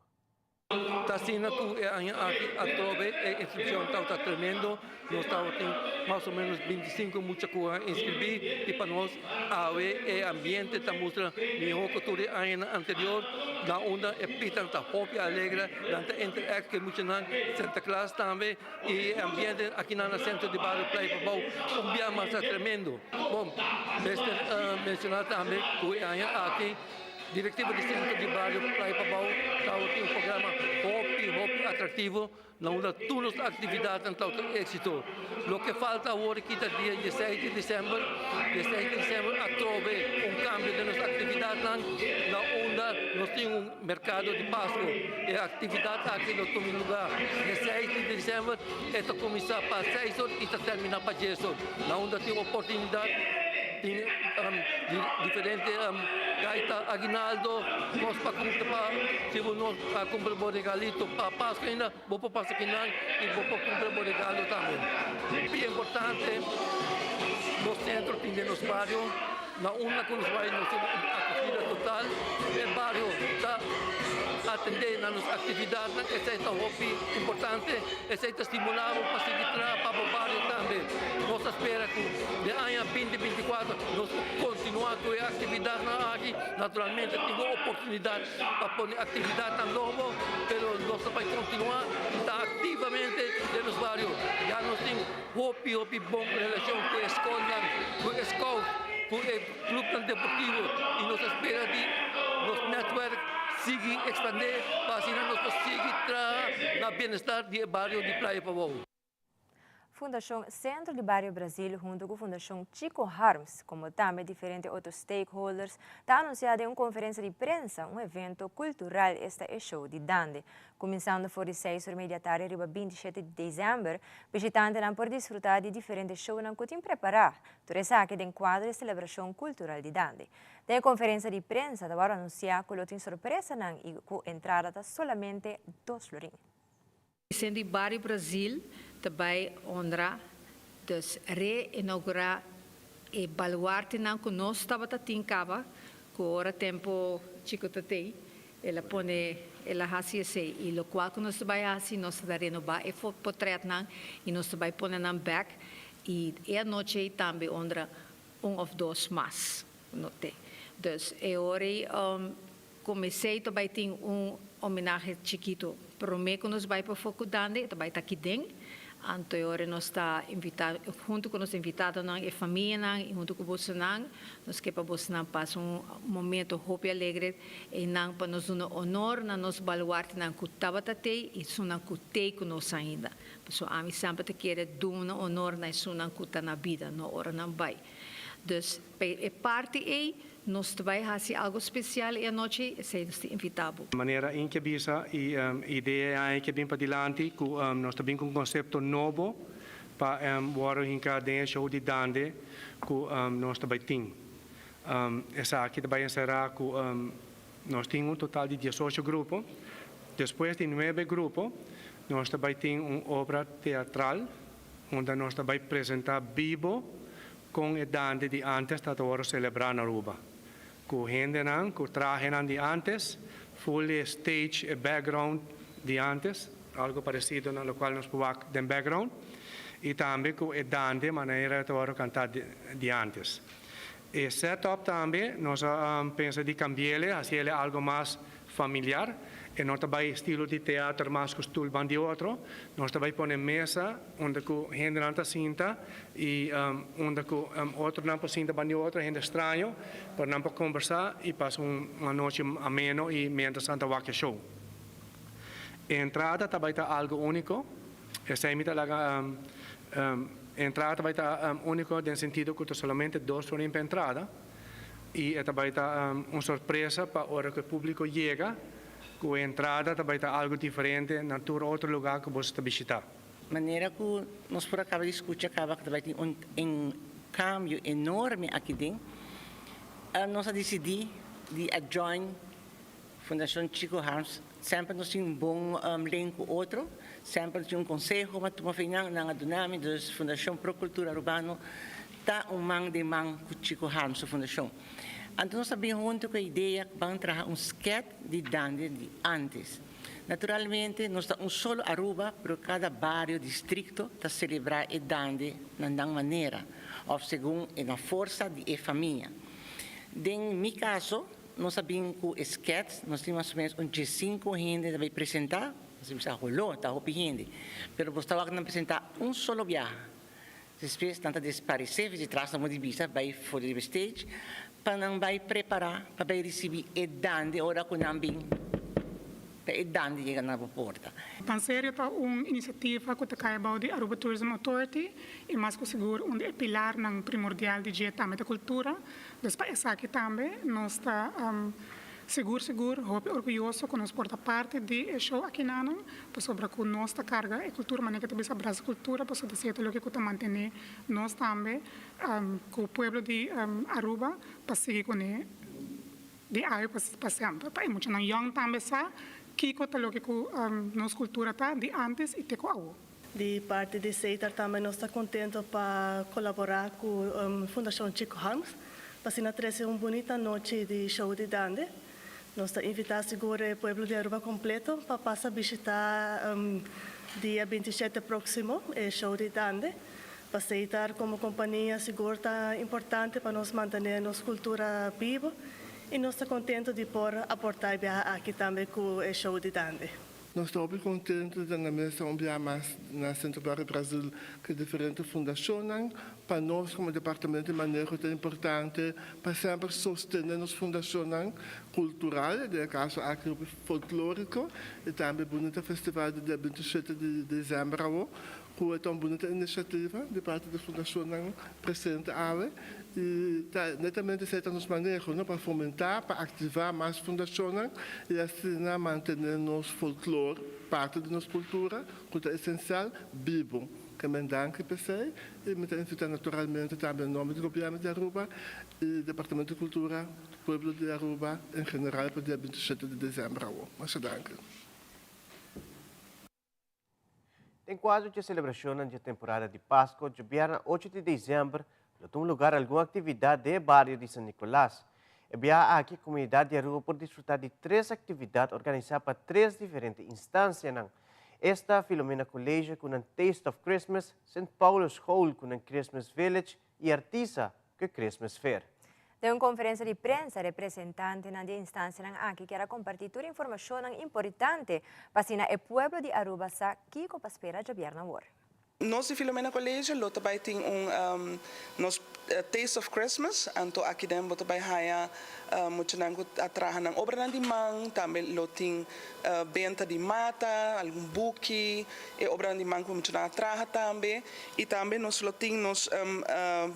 Ta asina ku e aña aki atrobe e inskripshon tabata tremendo. Nos tabatin mas o ménos bintisinku mucha ku a inskribí i pa nos awe e ambiente ta mustra mihó ku tur e añanan anterior na unda e pitan ta hopi alegre, nan ta interact ku e muchanan, Santa Claus tambe i e ambiente akinan na sentro di bario Playa Pabou un bia mas ta tremendo. Bon, mester menshoná tambe ku e aña aki. Direktiva di Sentro di Bario Playa Pabao tabatin un programa hopi hopi atraktivo na unda tur nos aktividatnan tabata un éksito. Loke falta awor aki ta dia dieseis di desèmber. Dieseis di desèmber atrobe un kambio den nos aktividatnan na unda nos tin un merkado di Pasku. E aktividat aki lo tuma lugá dieseis di desèmber, e ta kuminsá pa seis or i ta terminá pa dies or na unda tin oportunidat. Tin diferente gaita aguinaldo, kos pa kumpra pa si bo no a kumpra bo regalito pa Pasku ainda bo por pasa kinan i bo por kumpra bo regalo tambe. Hopi importante nos sentro tin den nos bario na unda ku nos bai nos tin un akogida total. E bario ta atendé na nos aktividatnan esei ta hopi importante. Esei ta stimulá bo pa sigui traha pa bo bario tambe. Nos ta spera ku den aña binti binti kuater nos por kontinuá ku e aktividatnan aki. Naturalmente tin un oportunidat pa pone aktividatnan nobo, pero nos ta bai kontinuá i ta aktivamente den nos bario. Ya nos tin hopi hopi bon relashon ku e skolnan, ku e scout, ku e klupnan deportivo i nos ta spera di nos nètwèrk sigui ekspandé pa asina nos por sigui traha na bienestar di e bario di Playa Pabou. Fundashon Sentro di Bario Brasil hunto ku Fundashon Chico Harms komo tambe diferente otro stakeholders ta anunsiá den un konferensia di prensa un evento kultural esta e show di Dande. Kuminsando for di seis or media tardi riba 27 di desèmber bishitantenan por disfrutá di diferente shownan ku tin prepará Tur esaki den kuadro di selebrashon kultural di Dande. Den e konferensia di prensa ta wòrdu anunsiá ku lo tin sorpresanan i ku entrada ta solamente dos florin. Sentro di Bario Brasil ta bai honra, dus re-inaugurá e baluartenan ku nos tabata tin kaba, ku ora tempo Chico ta tei, el a pone, el a hasi esei. I lokual ku nos ta bai hasi, nos ta renobá e potretnan i nos ta bai pone nan bèk I e anochi ei tambe ondra un of dos mas no te. Dus e ora ei comesei ta bai tin un homenahe chikito prome cu nos bai pafo cu Dande, e ta bai ta aki den. Anto e ora nos ta invitá huntu ku nos invitadonan, e famianan i huntu ku bosonan, nos ke pa bosonan pasa un momento hopi alegre einan pa nos duna honor na nos baluartenan ku tabata tei i esunnan ku tei ku nos ainda. Pasobra ami semper ta kere duna honor na esunnan ku ta na bida, no ora nan bai. Dus pa e parti ei nos ta bai hasi algo spesial e anochi ei, esei nos ta invitá bo. Manera Inke bisa y idea e aña ke bin padilanti cu nos ta bin cu un concepto nobo pa worde hinca den e show di Dande cu nos ta bay tin. Esaki ta bay encera cu nos tin un total di diesocho grupo. Despues di nuebe grupo nos ta bay tin un obra teatral unda nos ta bay presenta bibo Kon e dande di antes ta ta wòrdu selebrá na Aruba? Ku hendenan ku trahenan di antes, full e stage, e background di antes, algo paresido na lokual nos por wak den background, i tambe ku e dande manera e ta wòrdu kantá di antes. E setup tambe nos a pensa di kambi'el, hasiel algo mas familiar, e no ta bai estilo di teater mas cu stoel ban di otro, nos ta bai pone mesa unda cu hendenan ta sinta y unda cu otronan por sinta ban di otro, hende straño, pero nan por combersa y pasa un anochi ameno y mientras nan ta wak e show. E entrada ta bai ta algo unico, esey mi ta laga e entrada ta bai ta unico den sentido cu ta solamente dos florin pa entrada. y e ta bay ta un sorpresa pa ora cu e publico yega cu e entrada ta bay ta algo diferente na tur otro lugar cu boso ta bishita. Manera cu nos por a caba di scucha caba cu ta bay tin un cambio enorme aki den, nos a dicidi di a join Fundacion Chico Harms. Semper nos tin un bon link cu otro, semper nos tin un conseho pa tuma fe nan, nan a duna mi, dus Fundacion Pro Cultura Arubano ta un man den man cu Chico Harms su fundacion. Anto nos a bin hunto cu e idea cu ban traha un sket di dande di antes. Naturalmente nos ta un solo Aruba, pero cada bario, districto ta celebra e dande na nan manera of segun e na forsa di e famia. Den mi caso, Nos a bin ku e skets, nos tin mas o menos un diesinku hende ta bai presentá, nos a bisa holó, ta hopi hende, pero bo ta wak nan presentá un solo biaha, despues nan ta desparesé for di tras nan por di bisa bai for di riba stage pa nan bai prepará pa bai risibí e dande ora ku nan bin pa e dande yega na bo porta. Panserio ta un inisiativa ku ta kai bou di Aruba Tourism Authority i mas ku sigur un di e pilarnan primordial di dje tambe ta kultura. Dus pa esaki tambe nos ta sigur sigur hopi orguyoso ku nos por ta parti di e show akinanan pasobra ku nos ta karga e kultura manera ku ta bisa brasa kultura pasobra ta loke ku ta mantené nos tambe ku pueblo di Aruba pa sigui kuné di awe pa semper pa e muchanan yòn tambe sa kiko ta loke ku nos kultura ta di ántes i te ku awo. Di parti di Setar tambe nos ta contento pa colabora cu Fundacion Chico Harms pa asina trece un bunita nochi di show di Dande. Nos ta invita sigur e pueblo di Aruba completo pa pasa bishita dia 27 proximo e show di Dande. Pa Setar como compania sigur ta importante pa nos mantene nos cultura bibo y nos ta contento di por aporta e biaha aki tambe cu e show di Dande. Nos ta hopi contento di ta na mesa un bia mas na Centro Barrio Brasil cu diferente fundacionnan. Pa nos como Departamento di Maneho ta importante pa semper sostene nos fundacionnan cultural, den e caso aki hopi folklorico y tambe bunita festival di dia 27 di december awo cu e ta un bunita iniciativa di parti di fundacionnan presente awe y ta netamente esey ta nos maneho no pa fomenta pa activa mas fundacionnan y asina mantene nos folklor parti di nos cultura cu ta esencial bibo. Ke men danki p'esey y mi ta invita naturalmente tambe en nomber di Gobierno di Aruba y Departamento di Cultura pueblo di Aruba en general pa dia 27 di december awo. Masha danki. Den kuadro dje selebrashonnan dje temporada di Pasko, djobièrnè ocho di desèmber lo tuma lugar algun aktividat den e bario di San Nicolas. E biaha aki komunidat di Aruba por disfrutá di tres aktividat organisá pa tres diferente instansianan. Esta Filomena College ku nan Taste of Christmas, Sint Paulus School ku nan Christmas Village i Artisa ku e Christmas Fair. Den un konferensia di prensa, representantenan di e instansianan aki kier a kompartí tur informashonnan importante pa asina e pueblo di Aruba sa kiko pa spera djabièrnè awor. Nos di Filomena College lo ta bai tin un nos Taste of Christmas, anto aki den bo ta bai haya muchanan ku a traha nan obranan di man, tambe lo tin benta di mata, algun buki, e obranan di man ku muchanan a traha tambe, i tambe nos lo tin nos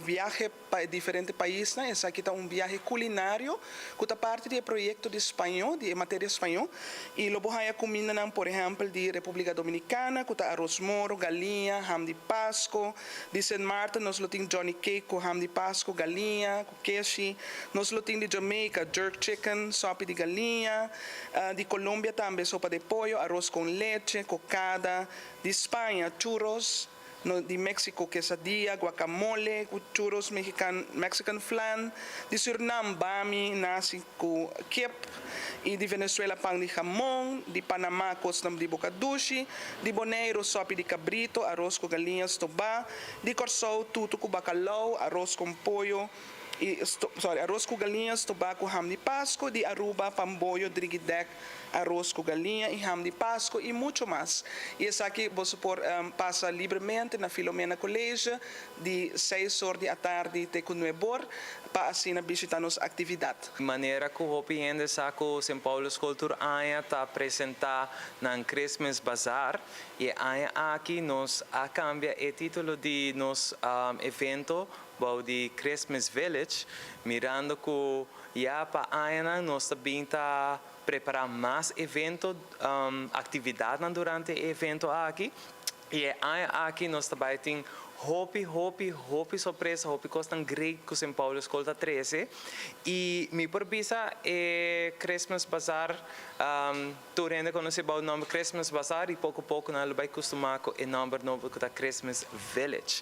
viahe pa e diferente paisnan. Esaki ta un biahe kulinario ku ta parti di e proyekto di spañó, di e materia spañó, i lo bo haña kumindanan por ehèmpel di Repúblika Dominikana ku ta aros moro, galiña, ham di Pasko, di Sint Maarten nos lo tin Johnny cake ku ham di Pasko, galiña ku keshi, nos lo tin di Jamaica jerk chicken, sòpi di galiña, di Colombia tambe sopa de pollo, aros kon leche, kokada, di Spaña churros. No di Mexico quesadilla, guacamole cu churros mexican, Mexican flan, di Surinam bami, nasi cu kip y di Venezuela pan di jamon, di Panama cosnan di boca dushi, di Boneiro sopi di cabrito, aros cu galiña stobá, di Corsou tutu cu bacalao, aros con pollo y sorry aros cu galiña stobá cu ham di Pasco, di Aruba pamboyo drigidek. Aros ku galiña i ham di Pasku i mucho mas. I esaki boso por pasa libremente na Filomena College di seis or di atardi te ku nuebor pa asina bishita nos aktividat. Manera ku hopi hende sa ku Sint Paulus School tur aña ta presenta nan Christmas Bazaar i e aña aki nos a kambia e titulo di nos evento bou di Christmas Village mirando ku ya pa añanan nos ta bin ta prepará mas evento, aktividatnan durante e evento aki i e aña aki nos ta bai tin hopi hopi hopi sorpresa, hopi kosnan great ku Sint Paulus School ta trese i mi por bisa e Christmas Bazaar Tur hende konosé bou nòmber Christmas Bazaar i poko poko nan lo bai kustumá ku e nòmber nobo ku ta Christmas Village.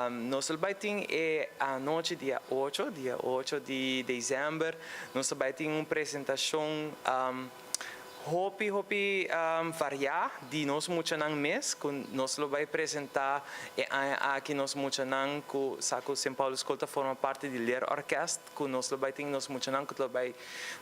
Nos lo bai tin e anochi dia ocho, dia ocho di desèmber, nos ta bai tin un presentashon hopi hopi variá di nos muchanan mes ku nos lo bai presentá e aña aki nos muchanan ku sa ku Sint Paulus School ta forma parti di Leerorkest. Ku nos lo bai tin nos muchanan ku lo bai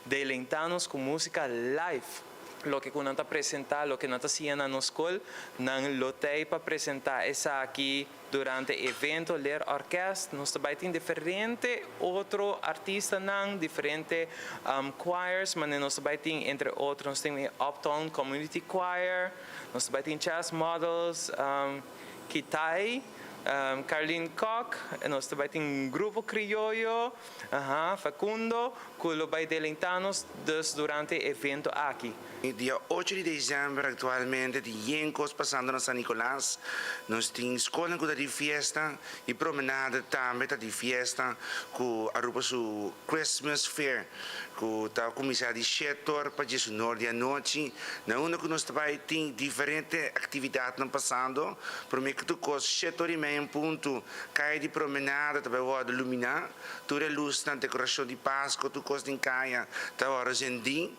deleitá nos ku músika live. Loke ku nan ta presentá, loke nan ta siña na nos skol, nan lo t'ei pa presentá esaki durante e evento Leerorkest. Nos ta bai tin diferente otro artistanan, diferente choirs, manera nos ta bai tin entre otro nos tin e Uptown Community Choir, nos ta bai tin Chess Models, Kitai. Carlin Kock, nos ta bai tin un grupo crioyo, aha, Facundo, cu lo bai deleita nos dus durante e evento aki. Dia ocho di december actualmente tin yen cos pasando na San Nicolas. Nos tin scolnan cu ta di fiesta y promenade tambe ta di fiesta cu Aruba su Christmas Fair cu ta cuminsa di shete or pa diesunor di anochi na unda cu nos ta bay tin diferente actividadnan pasando. Prome cu tur cos shete or y media en punto caya di promenade ta bay wordo lumina, tur e luznan, decoracion di Pasco, tur cos den caya ta wordo zendi.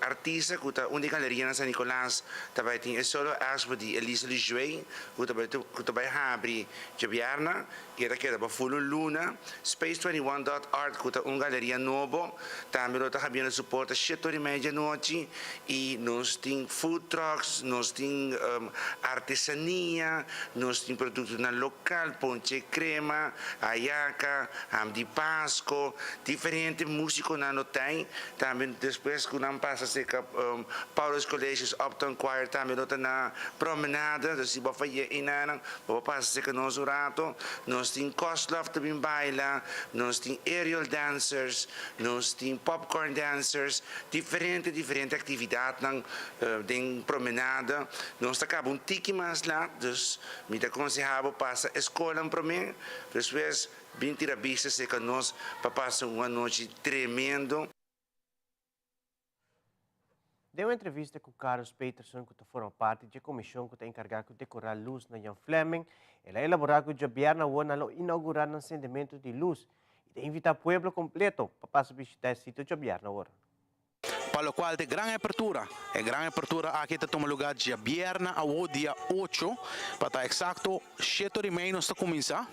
Artista cu ta un di galeria na San Nicolas ta bay tin e solo expo di Elisa Lijuey cu ta bay cu ta bay habri djabièrnè. I e ta keda pa ful un luna. Space 21 dot Art ku ta un galeria nobo tambe lo ta habiendo su porta shete ora i media anochi i nos tin food trucks, nos tin artesania, nos tin produktonan lokal, ponche krema, ayaka, ham di pasko, diferente musikonan lo ta ei. Tambe despues ku nan pasa serka Paulus College's Uptown Choir tambe lo ta na Promenade, dus si bo a faya einanan Bo por pasa cerca nos un rato. Nos tin Koslov ta bin baila, nos tin aerial dancers, nos tin popcorn dancers, diferente diferente actividadnan den promenade. Nos ta caba un tiki mas lat, dus mi ta conseha bo pasa e scolnan prome, despues bin tira bista cerca nos pa pasa un anochi tremendo. Den un entrevista ku Carlos Peterson ku ta forma parti dje komishon ku ta enkargá ku dekorá lus na Jan Flemming, el a elaborá ku djabièrnè awor nan lo inougurá nan sendementu di lus i ta invitá pueblo kompleto pa pasa bishitá e sitio djabièrnè awor. Pa locual ta e gran apertura. E gran apertura aki ta tuma lugar djabièrnè awo dia ocho, pa ta exacto shete ora y mei nos ta cuminsa.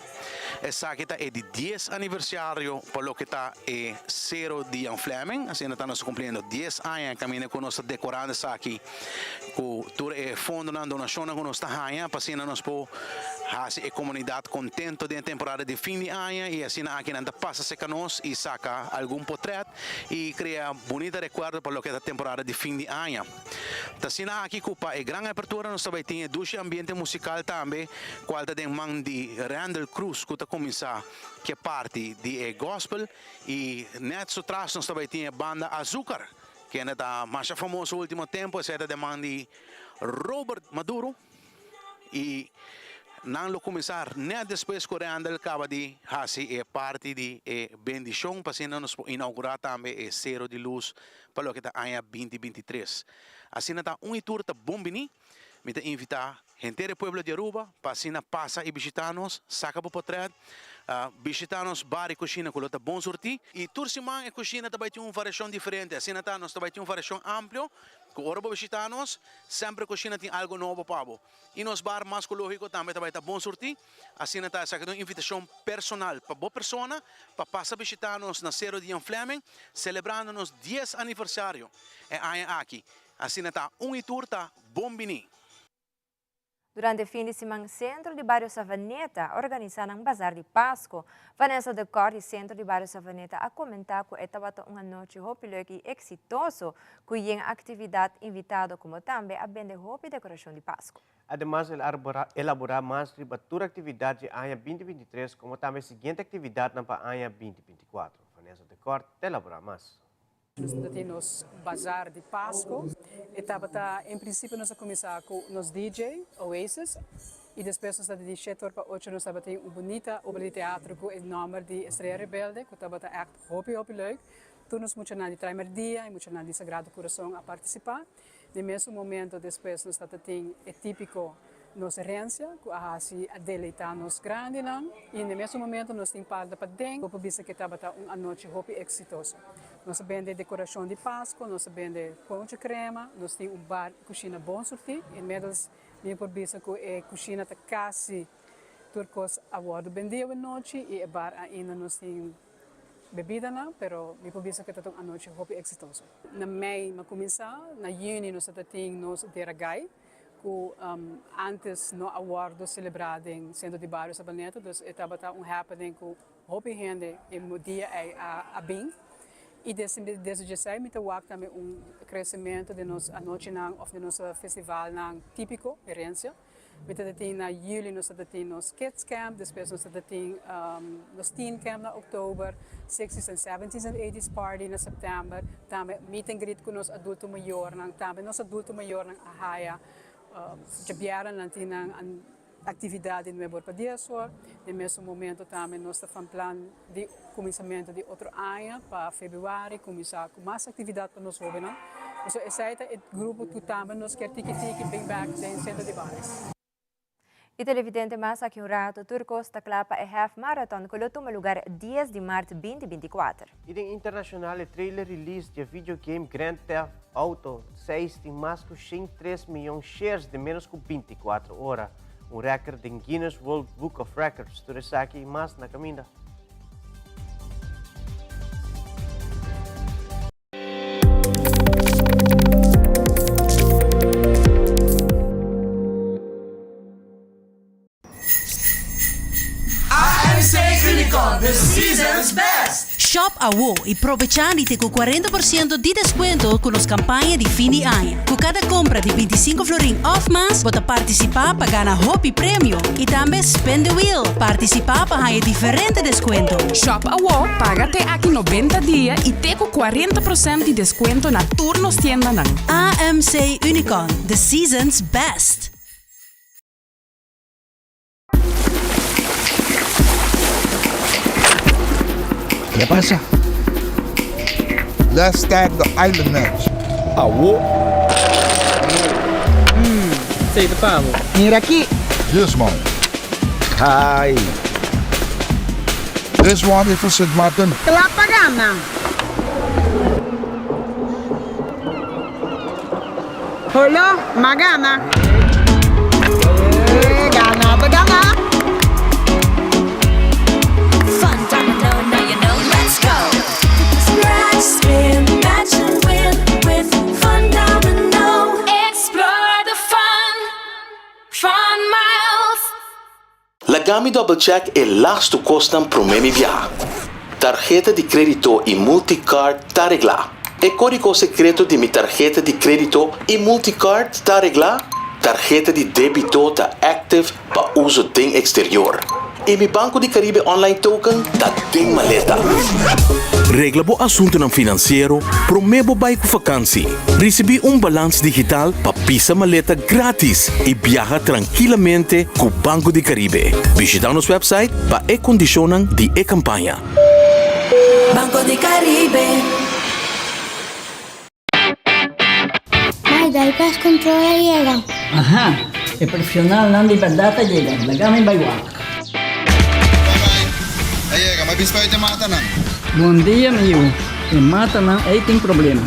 Esaki ta e di dies aniversario pa loke ta e Sero di Jan Flemming. Asina ta nos ta cumpliendo dies aña caminda cu nos ta decorando esaki cu tur e fondonan, donacionnan cu nos ta haña pa asina nos por haci e comunidad contento den e temporada di fin di aña y asina aki nan ta pasa cerca nos y saca algun potret y crea bunita recuerdo pa loke ta temporada di fin di aña. Ta asina aki cu pa e gran apertura nos ta bay tin e dushi ambiente musical tambe cual ta den man di Randall Cruz cu ta cuminsa cu e parti di e gospel y net su tras nos ta bay tin e banda Azucar kende ta masha famoso ultimo tempo esey ta den man di Robert Maduro. Y nan lo cuminsa net despues cu Randall caba di haci e parti di e bendicion pa asina nos por inaugura tambe e Cero di Luz pa loke ta aña binti binti tres. Asina ta un y tur ta bon bini. Mi ta invita henter e pueblo di Aruba pa asina pasa y bishita nos, saca bo potret, bishita nos bar y cushina cu lo ta bon surti. Y tur siman e cushina ta bay tin un variacion diferente. Asina ta nos ta bay tin un variacion amplio. Ku ora bo bishitá nos, semper kushina tin algu nobo pa bo. I nos bar mas ku lógiko tambe ta bai ta bon surtí. Asina ta, esaki ta un invitashon personal pa bo persona pa pasa bishitá nos na Sero di Jan Flemming, selebrando nos dies aniversario e aña aki. Asina ta, un i tur ta bon biní! Durante fin di siman Centro di Bario Savaneta a organisa nan Bazar di Pasco. Vanessa de Kort di Centro di Bario Savaneta a comenta cu e tabata un anochi hopi leuk y exitoso cu yen actividad, invitado como tambe a bende hopi decoracion di Pasco. Ademas el a elabora mas riba tur actividad dje aña binti bintitres como tambe siguiente actividadnan pa aña binti binticuatro. Vanessa de Kort ta elabora mas. Nos ta tin nos bazar di Pasco. E tabata, en principio nos a cuminsa cu nos DJ, Oasis, y despues nos tabata di shete or pa ocho nos tabatin un bunita obra di teatro cu e nomber di Estrella Rebelde, cu tabata echt hopi hopi leuk. Tur nos muchanan di Traimerdia y muchanan di Sagrado Curason a participa. Den mesun momento despues nos tabata tin e típico nos herencia cu a haci a deleita nos grandinan y den mesun momento nos tin parda paden. Bo por bisa cu e tabata un anochi hopi exitoso. Nos a bende decoracion di Pasco, nos a bende ponche crema, nos tin un bar y cushina bon surti. Inmiddels mi por bisa cu e cushina ta casi tur cos a wordo bendi awenochi y e bar ainda nos tin bebidanan, pero mi por bisa cu ta un anochi hopi exitoso. Na mei mi a cuminsa, na juni nos ta tin nos Dera Gai, cu antes no a wordo celebra den Centro di Bario Sabaneta, dus e tabata un happening cu hopi hende e dia ey a bin. Y desde djesey mi ta wak tambe un crecemento den nos anochinan of den nos festivalnan tipico, herencia. Mi ta tin na juli nos ta tin nos kids camp, despues nos ta tin nos teen camp na oktober, sixties and seventies and eighties party na september, tambe meet and greet ku nos adulto mayornan, tambe nos adulto mayornan a haya djabièrnè nan tin nan aktividat di nuebe or pa dies or, den mesun momento tambe nos ta van plan di kuminsamentu di otro aña pa februari kuminsá ku mas aktividat pa nos hóbennan. Pasobra esei ta e grupo ku tambe nos kier tiki tiki bring back den sentro di baris. Y televidente mas aki un rato tur cos ta cla pa e Half Marathon cu lo tuma lugar dies di maart binti binticuater. Y den internacional e trailer release dje videogame Grand Theft Auto seis tin mas cu shen tres miyon shares den menos cu binticuatro ora. Un record den Guinness World Book of Records. Tur esaki y mas na caminda. AMC Unicon, the season's best! Shop awo y probecha di te cu cuarenta por ciento di descuento cu nos campaña di fin di aña. Cu cada compra di binticinco florin of mas bo ta participa pa gana hopi premio y tambe spin the wheel, participa pa haña diferente descuento. Shop awo, paga te aki nobenta dia y te cu cuarenta procent di descuento na tur nos tiendanan. AMC Unicon, the season's best! ¿Qué pasa? Let's start the island match. Awo. Mm, sei ta pa bo. Mira aki. This one. Ai. This one is for Sint Maarten. Kla pa gana! Holo, m'a gana. Eh, gana ta gana. Fun domino, now you know, let's go. Scratch, spin, match and win with Fun Domino. Explore the fun, fun miles. Laga mi double check e lastu kosnan promé mi biaha. Tarheta di krédito i multicard ta reglá. E kódigo sekreto di mi tarheta di krédito i multicard ta reglá. Tarheta di débito ta active pa uso den eksterior. I mi Banco di Caribe online token ta den maleta. Regla bo asuntunan finansiero promé bo bai ku fakansi. Risibí un balans digital pa pisa maleta gratis i biaha trankilamente ku Banco di Caribe. Bishitá nos website pa e kondishonnan di e kampaña. Banco di Caribe. Mai, dal pest control a yega. Aha, e profesionalnan di berdad a yega, laga mi bai wak. A yega, ma bis pa e matanan. Bon dia mi yu, e matanan ei tin problema.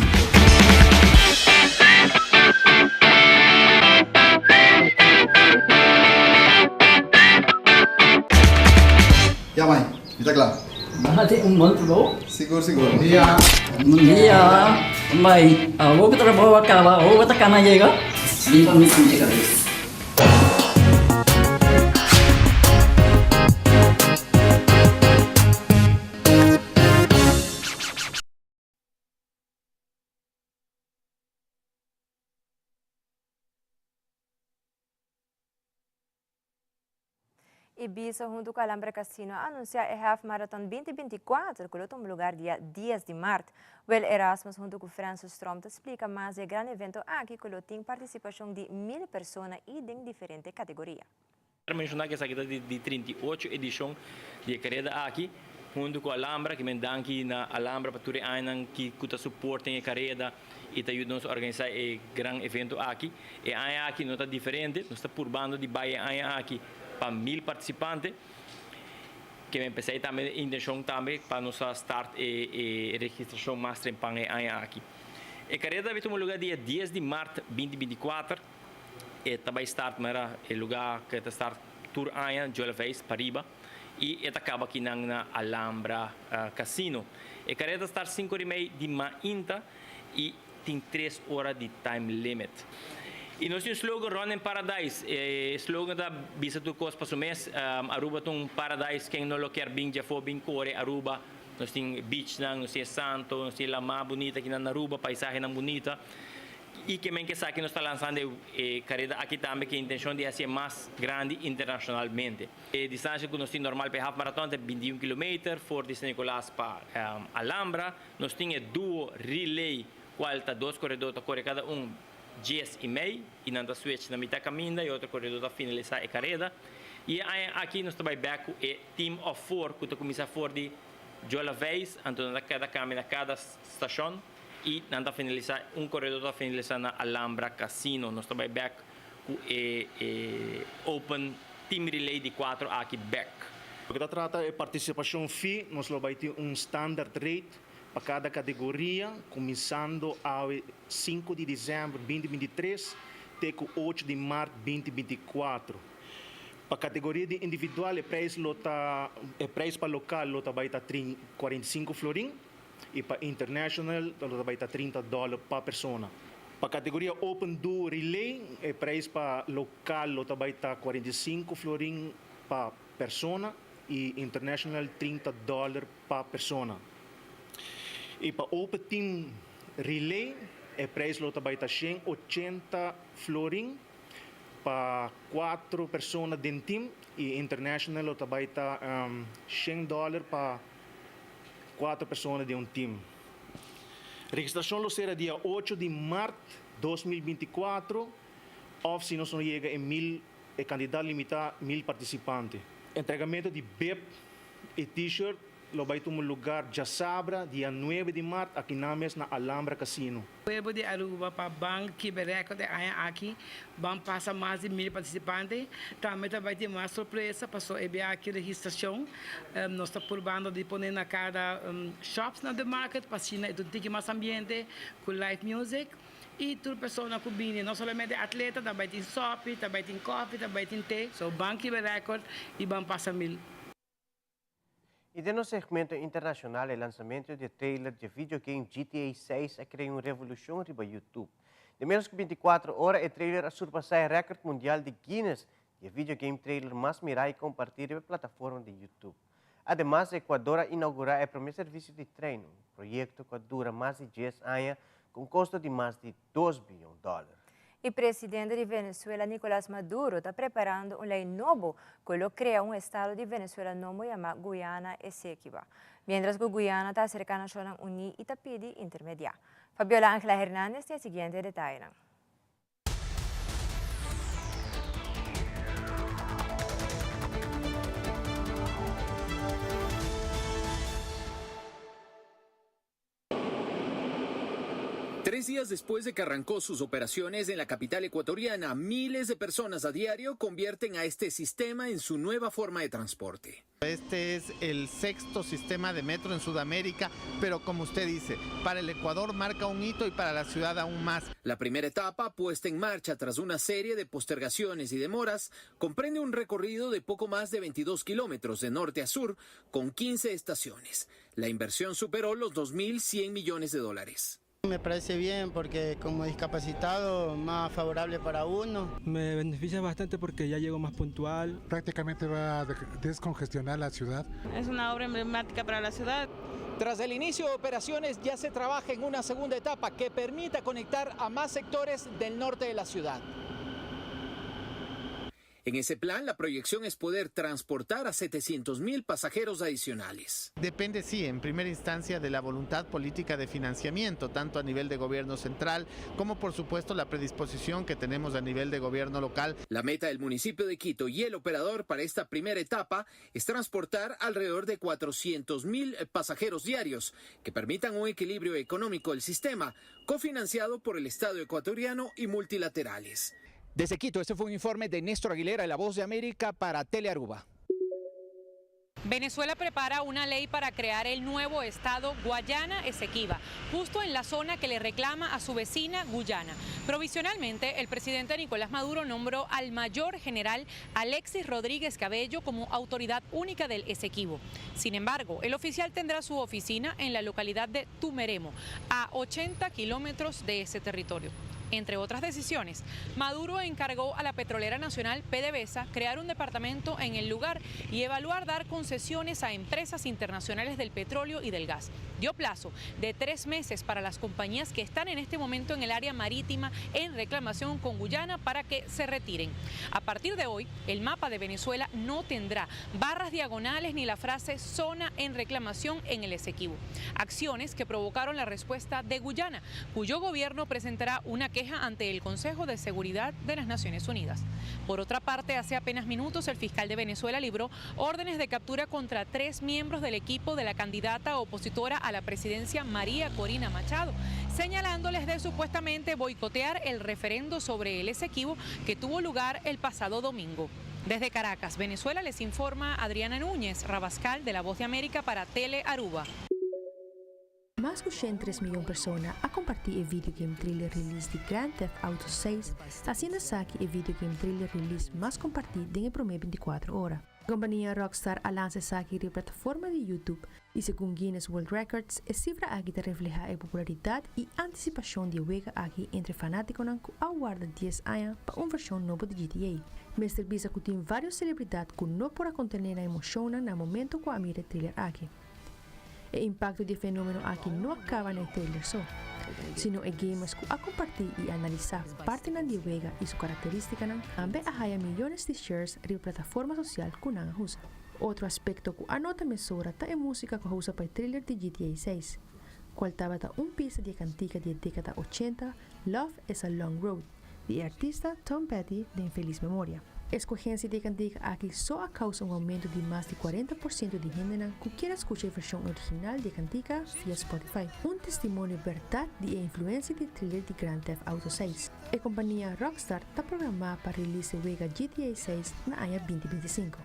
Ya mai, mi ta kla. Bo tin un bon trabou? Sigur, sigur. Bon dia. Bon dia. Mai, awor ku trabou a kaba, awor bo ta kana yega? Biba mi pinche kabes. Ibiza huntu ku Alhambra Casino a anunsiá e Half Marathon 2024 ku lo tuma lugar dia 10 di mart. Will Erasmus huntu ku Francis Tromp ta splika mas di e gran evento aki ku lo tin partisipashon di mil persona i den diferente kategoria. Quiero menciona cu esaki ta di 38 edicion di e careda aki hunto cu Alhambra, ki men danki na Alhambra pa tur e añanan ki cu ta support den e careda y ta yuda nos organisa e gran evento aki. E aña aki no ta diferente, nos ta purbando di bay e aña aki pa mil participante, ke men pesey tambe e intencion tambe pa nos a start e registracion mas trempan e aña aki. E careda ta bay tuma lugar dia dies di mart 2024. E ta bai start manera e luga ku e ta start tur aña, Joelveis, pariba, i e ta kaba kinan na Alhambra Casino. E karera ta start sinku ora i mei di mainta i tin tres ora di time limit. I nos tin un slogan Run in Paradise. E slogan ta bisa tur kos pa su mes. Aruba ta un paradise, ken no lo kier bin djafó bin kore Aruba. Nos tin beachnan, nos tin e santo, nos tin e lamá bunita kinan na Aruba, paisahenan bunita. I ke men ke esaki nos ta lansando e kareda aki tambe ku e intenshon di hasié mas grandi internashonalmente. E distansia ku nos tin normal pa e half maraton ta 21 kilometer for di San Nicolas pa Alhambra. Nos tin e duo relay kual ta dos koredó ta kore kada un dies i mei i nan ta switch na mitá kaminda i otro koredó ta finalisá e kareda. I e aña aki nos ta bai bèk ku e team of four ku ta kuminsá for di Jolavijs anto nan ta keda kambia na kada stashon. I nan ta finalisá, un koredó ta finalisá na Alhambra Casino. Nos ta bai bèk ku e e Open Team Relay di kuatro aki bèk. Loke ta trata e partisipashon fee, nos lo bai tin un standard rate pa kada kategoria, kuminsando awe sinku di desèmber 2023 te ku ocho di mart 2024. Pa kategoria di individual e preis lo ta, e preis pa lokal lo ta bai ta 45 florin. y pa international lo ta bay ta 30 dollar pa persona. Pa categoria open duo relay e prijs pa local lo ta bay ta 45 florin pa persona y international 30 dollar pa persona. Y pa open team relay e prijs lo ta bay ta 180 florin pa cuatro persona den team y international lo ta bay ta 100 dollar pa Cuatro persona den un team. Registracion lo cera dia ocho di mart 2024 of si nos no yega e mil e cantidad limita mil participante. Entregamento di bib y t-shirt lo bay tuma lugar djasabra dia nuebe di mart aki nan mes na Alhambra Casino. Pueblo di Aruba pa ban kibra record e aña aki, ban pasa mas di mil participante. Tambe ta bay tin mas sorpresa paso e bia aki registracion nos ta purbando di pone na cada shops na The Market pa asina e ta un tiki mas ambiente cu live music. I tur persona ku bini, no solamente atleta, ta bai tin sòpi, ta bai tin kòfi, ta bai tin te. So ban kibra rèkòrt i ban pasa mil. I den nos segmento internashonal e lansamentu di e trailer dje videogame GTA 6 a krea un revolushon riba YouTube. Den ménos ku 24 ora e trailer a surpasá e rèkòrt mundial di Guinness di e videogame trailer mas mirá i kompartí riba e plataforma di YouTube. Ademas, Ecuador a inaugurá e promé servisio di trein, un proyekto ku a dura mas di dies aña ku un kosto di mas di dos biyon dòler. E presidente di Venezuela Nicolas Maduro ta preparando un ley nobo cu lo crea un estado di Venezuela nobo yama Guyana Esequiba. Mientras cu Guyana ta acerca Nacionnan Uni y ta pidi intermedia. Fabiola Angela Hernandez tin e siguiente detayenan. Tres días después de que arrancó sus operaciones en la capital ecuatoriana, miles de personas a diario convierten a este sistema en su nueva forma de transporte. Este es el sexto sistema de metro en Sudamérica, pero como usted dice, para el Ecuador marca un hito y para la ciudad aún más. La primera etapa, puesta en marcha tras una serie de postergaciones y demoras, comprende un recorrido de poco más de 22 kilómetros de norte a sur, con 15 estaciones. La inversión superó los 2.100 millones de dólares. Me parece bien porque como discapacitado más favorable para uno. Me beneficia bastante porque ya llego más puntual. Prácticamente va a descongestionar la ciudad. Es una obra emblemática para la ciudad. Tras el inicio de operaciones ya se trabaja en una segunda etapa que permita conectar a más sectores del norte de la ciudad. En ese plan, la proyección es poder transportar a 700 mil pasajeros adicionales. Depende, sí, en primera instancia de la voluntad política de financiamiento, tanto a nivel de gobierno central como, por supuesto, la predisposición que tenemos a nivel de gobierno local. La meta del municipio de Quito y el operador para esta primera etapa es transportar alrededor de 400 mil pasajeros diarios que permitan un equilibrio económico del sistema, cofinanciado por el Estado ecuatoriano y multilaterales. Desde Quito, este fue un informe de Néstor Aguilera, La Voz de América para Telearuba. Venezuela prepara una ley para crear el nuevo estado Guayana Esequiba, justo en la zona que le reclama a su vecina Guyana. Provisionalmente, el presidente Nicolás Maduro nombró al mayor general Alexis Rodríguez Cabello como autoridad única del Esequibo. Sin embargo, el oficial tendrá su oficina en la localidad de Tumeremo, a 80 kilómetros de ese territorio. Entre otras decisiones, Maduro encargó a la petrolera nacional PDVSA crear un departamento en el lugar y evaluar dar concesiones a empresas internacionales del petróleo y del gas. Dio plazo de tres meses para las compañías que están en este momento en el área marítima en reclamación con Guyana para que se retiren. A partir de hoy, el mapa de Venezuela no tendrá barras diagonales ni la frase zona en reclamación en el Esequibo. Acciones que provocaron la respuesta de Guyana, cuyo gobierno presentará una queja ante el Consejo de Seguridad de las Naciones Unidas. Por otra parte, hace apenas minutos el fiscal de Venezuela libró órdenes de captura contra tres miembros del equipo de la candidata opositora a la presidencia María Corina Machado, señalándoles de supuestamente boicotear el referendo sobre el Esequibo que tuvo lugar el pasado domingo. Desde Caracas, Venezuela, les informa Adriana Núñez Rabascal de La Voz de América para Tele Aruba. Mas ku 103 mion persona a kompartí e videogame trailer release di Grand Theft Auto 6, hasiendo esaki e videogame trailer release mas kompartí den e promé 24 ora. Kompania Rockstar a lansa esaki riba plataforma di YouTube i segun Guinness World Records e sifra aki ta reflehá e popularidat i antisipashon di e wega aki entre fanátikonan ku a warda dies aña pa un vershon nobo di GTA. Mester bisa ku tin vários selebridat ku no por a kontené nan emoshonnan na momento ku a mira e trailer aki. E impakto di e fenómeno aki no a kaba na e trailer so, sino e gamers ku a kompartí i analisá partinan di e wega i su karakterístikanan tambe a haya miyones di shares riba plataforma sosial ku nan a usa. Otro aspekto ku a nota mesora ta e músika ku a usa pa e trailer di GTA 6, kual tabata un pista di e kantika di e dékada 80 Love is a Long Road di e artista Tom Petty den felis memoria. Eskohensia di e kantika aki so a kousa un oumento di mas di 40 por siento di hendenan ku kier a skucha e vershon original di e kantika via Spotify. Un testimonio bèrdat di e influensia di e thriller di Grand Theft Auto 6. E kompania Rockstar ta programá pa release e wega GTA 6 na aña 2025.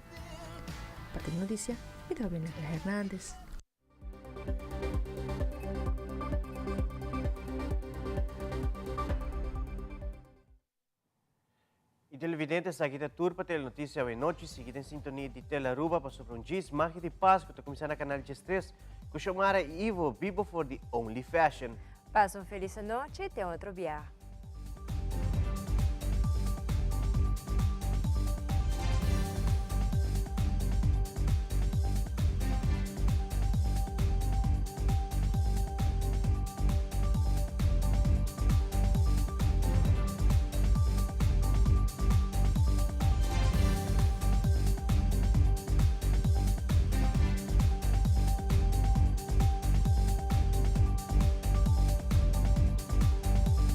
Pa Tecnotisia, mi ta Fabiana Hernandez. Televidente, esaki ta tur pa Telenoticia awe nochi. Sigui den sintonia di Telearuba pasobra un djis Magia di Pascu ta cuminsa na Canal 13 cu Xiomara y Ivo bibo for di Only Fashion. Pasa un feliz anochi, te otro biaha.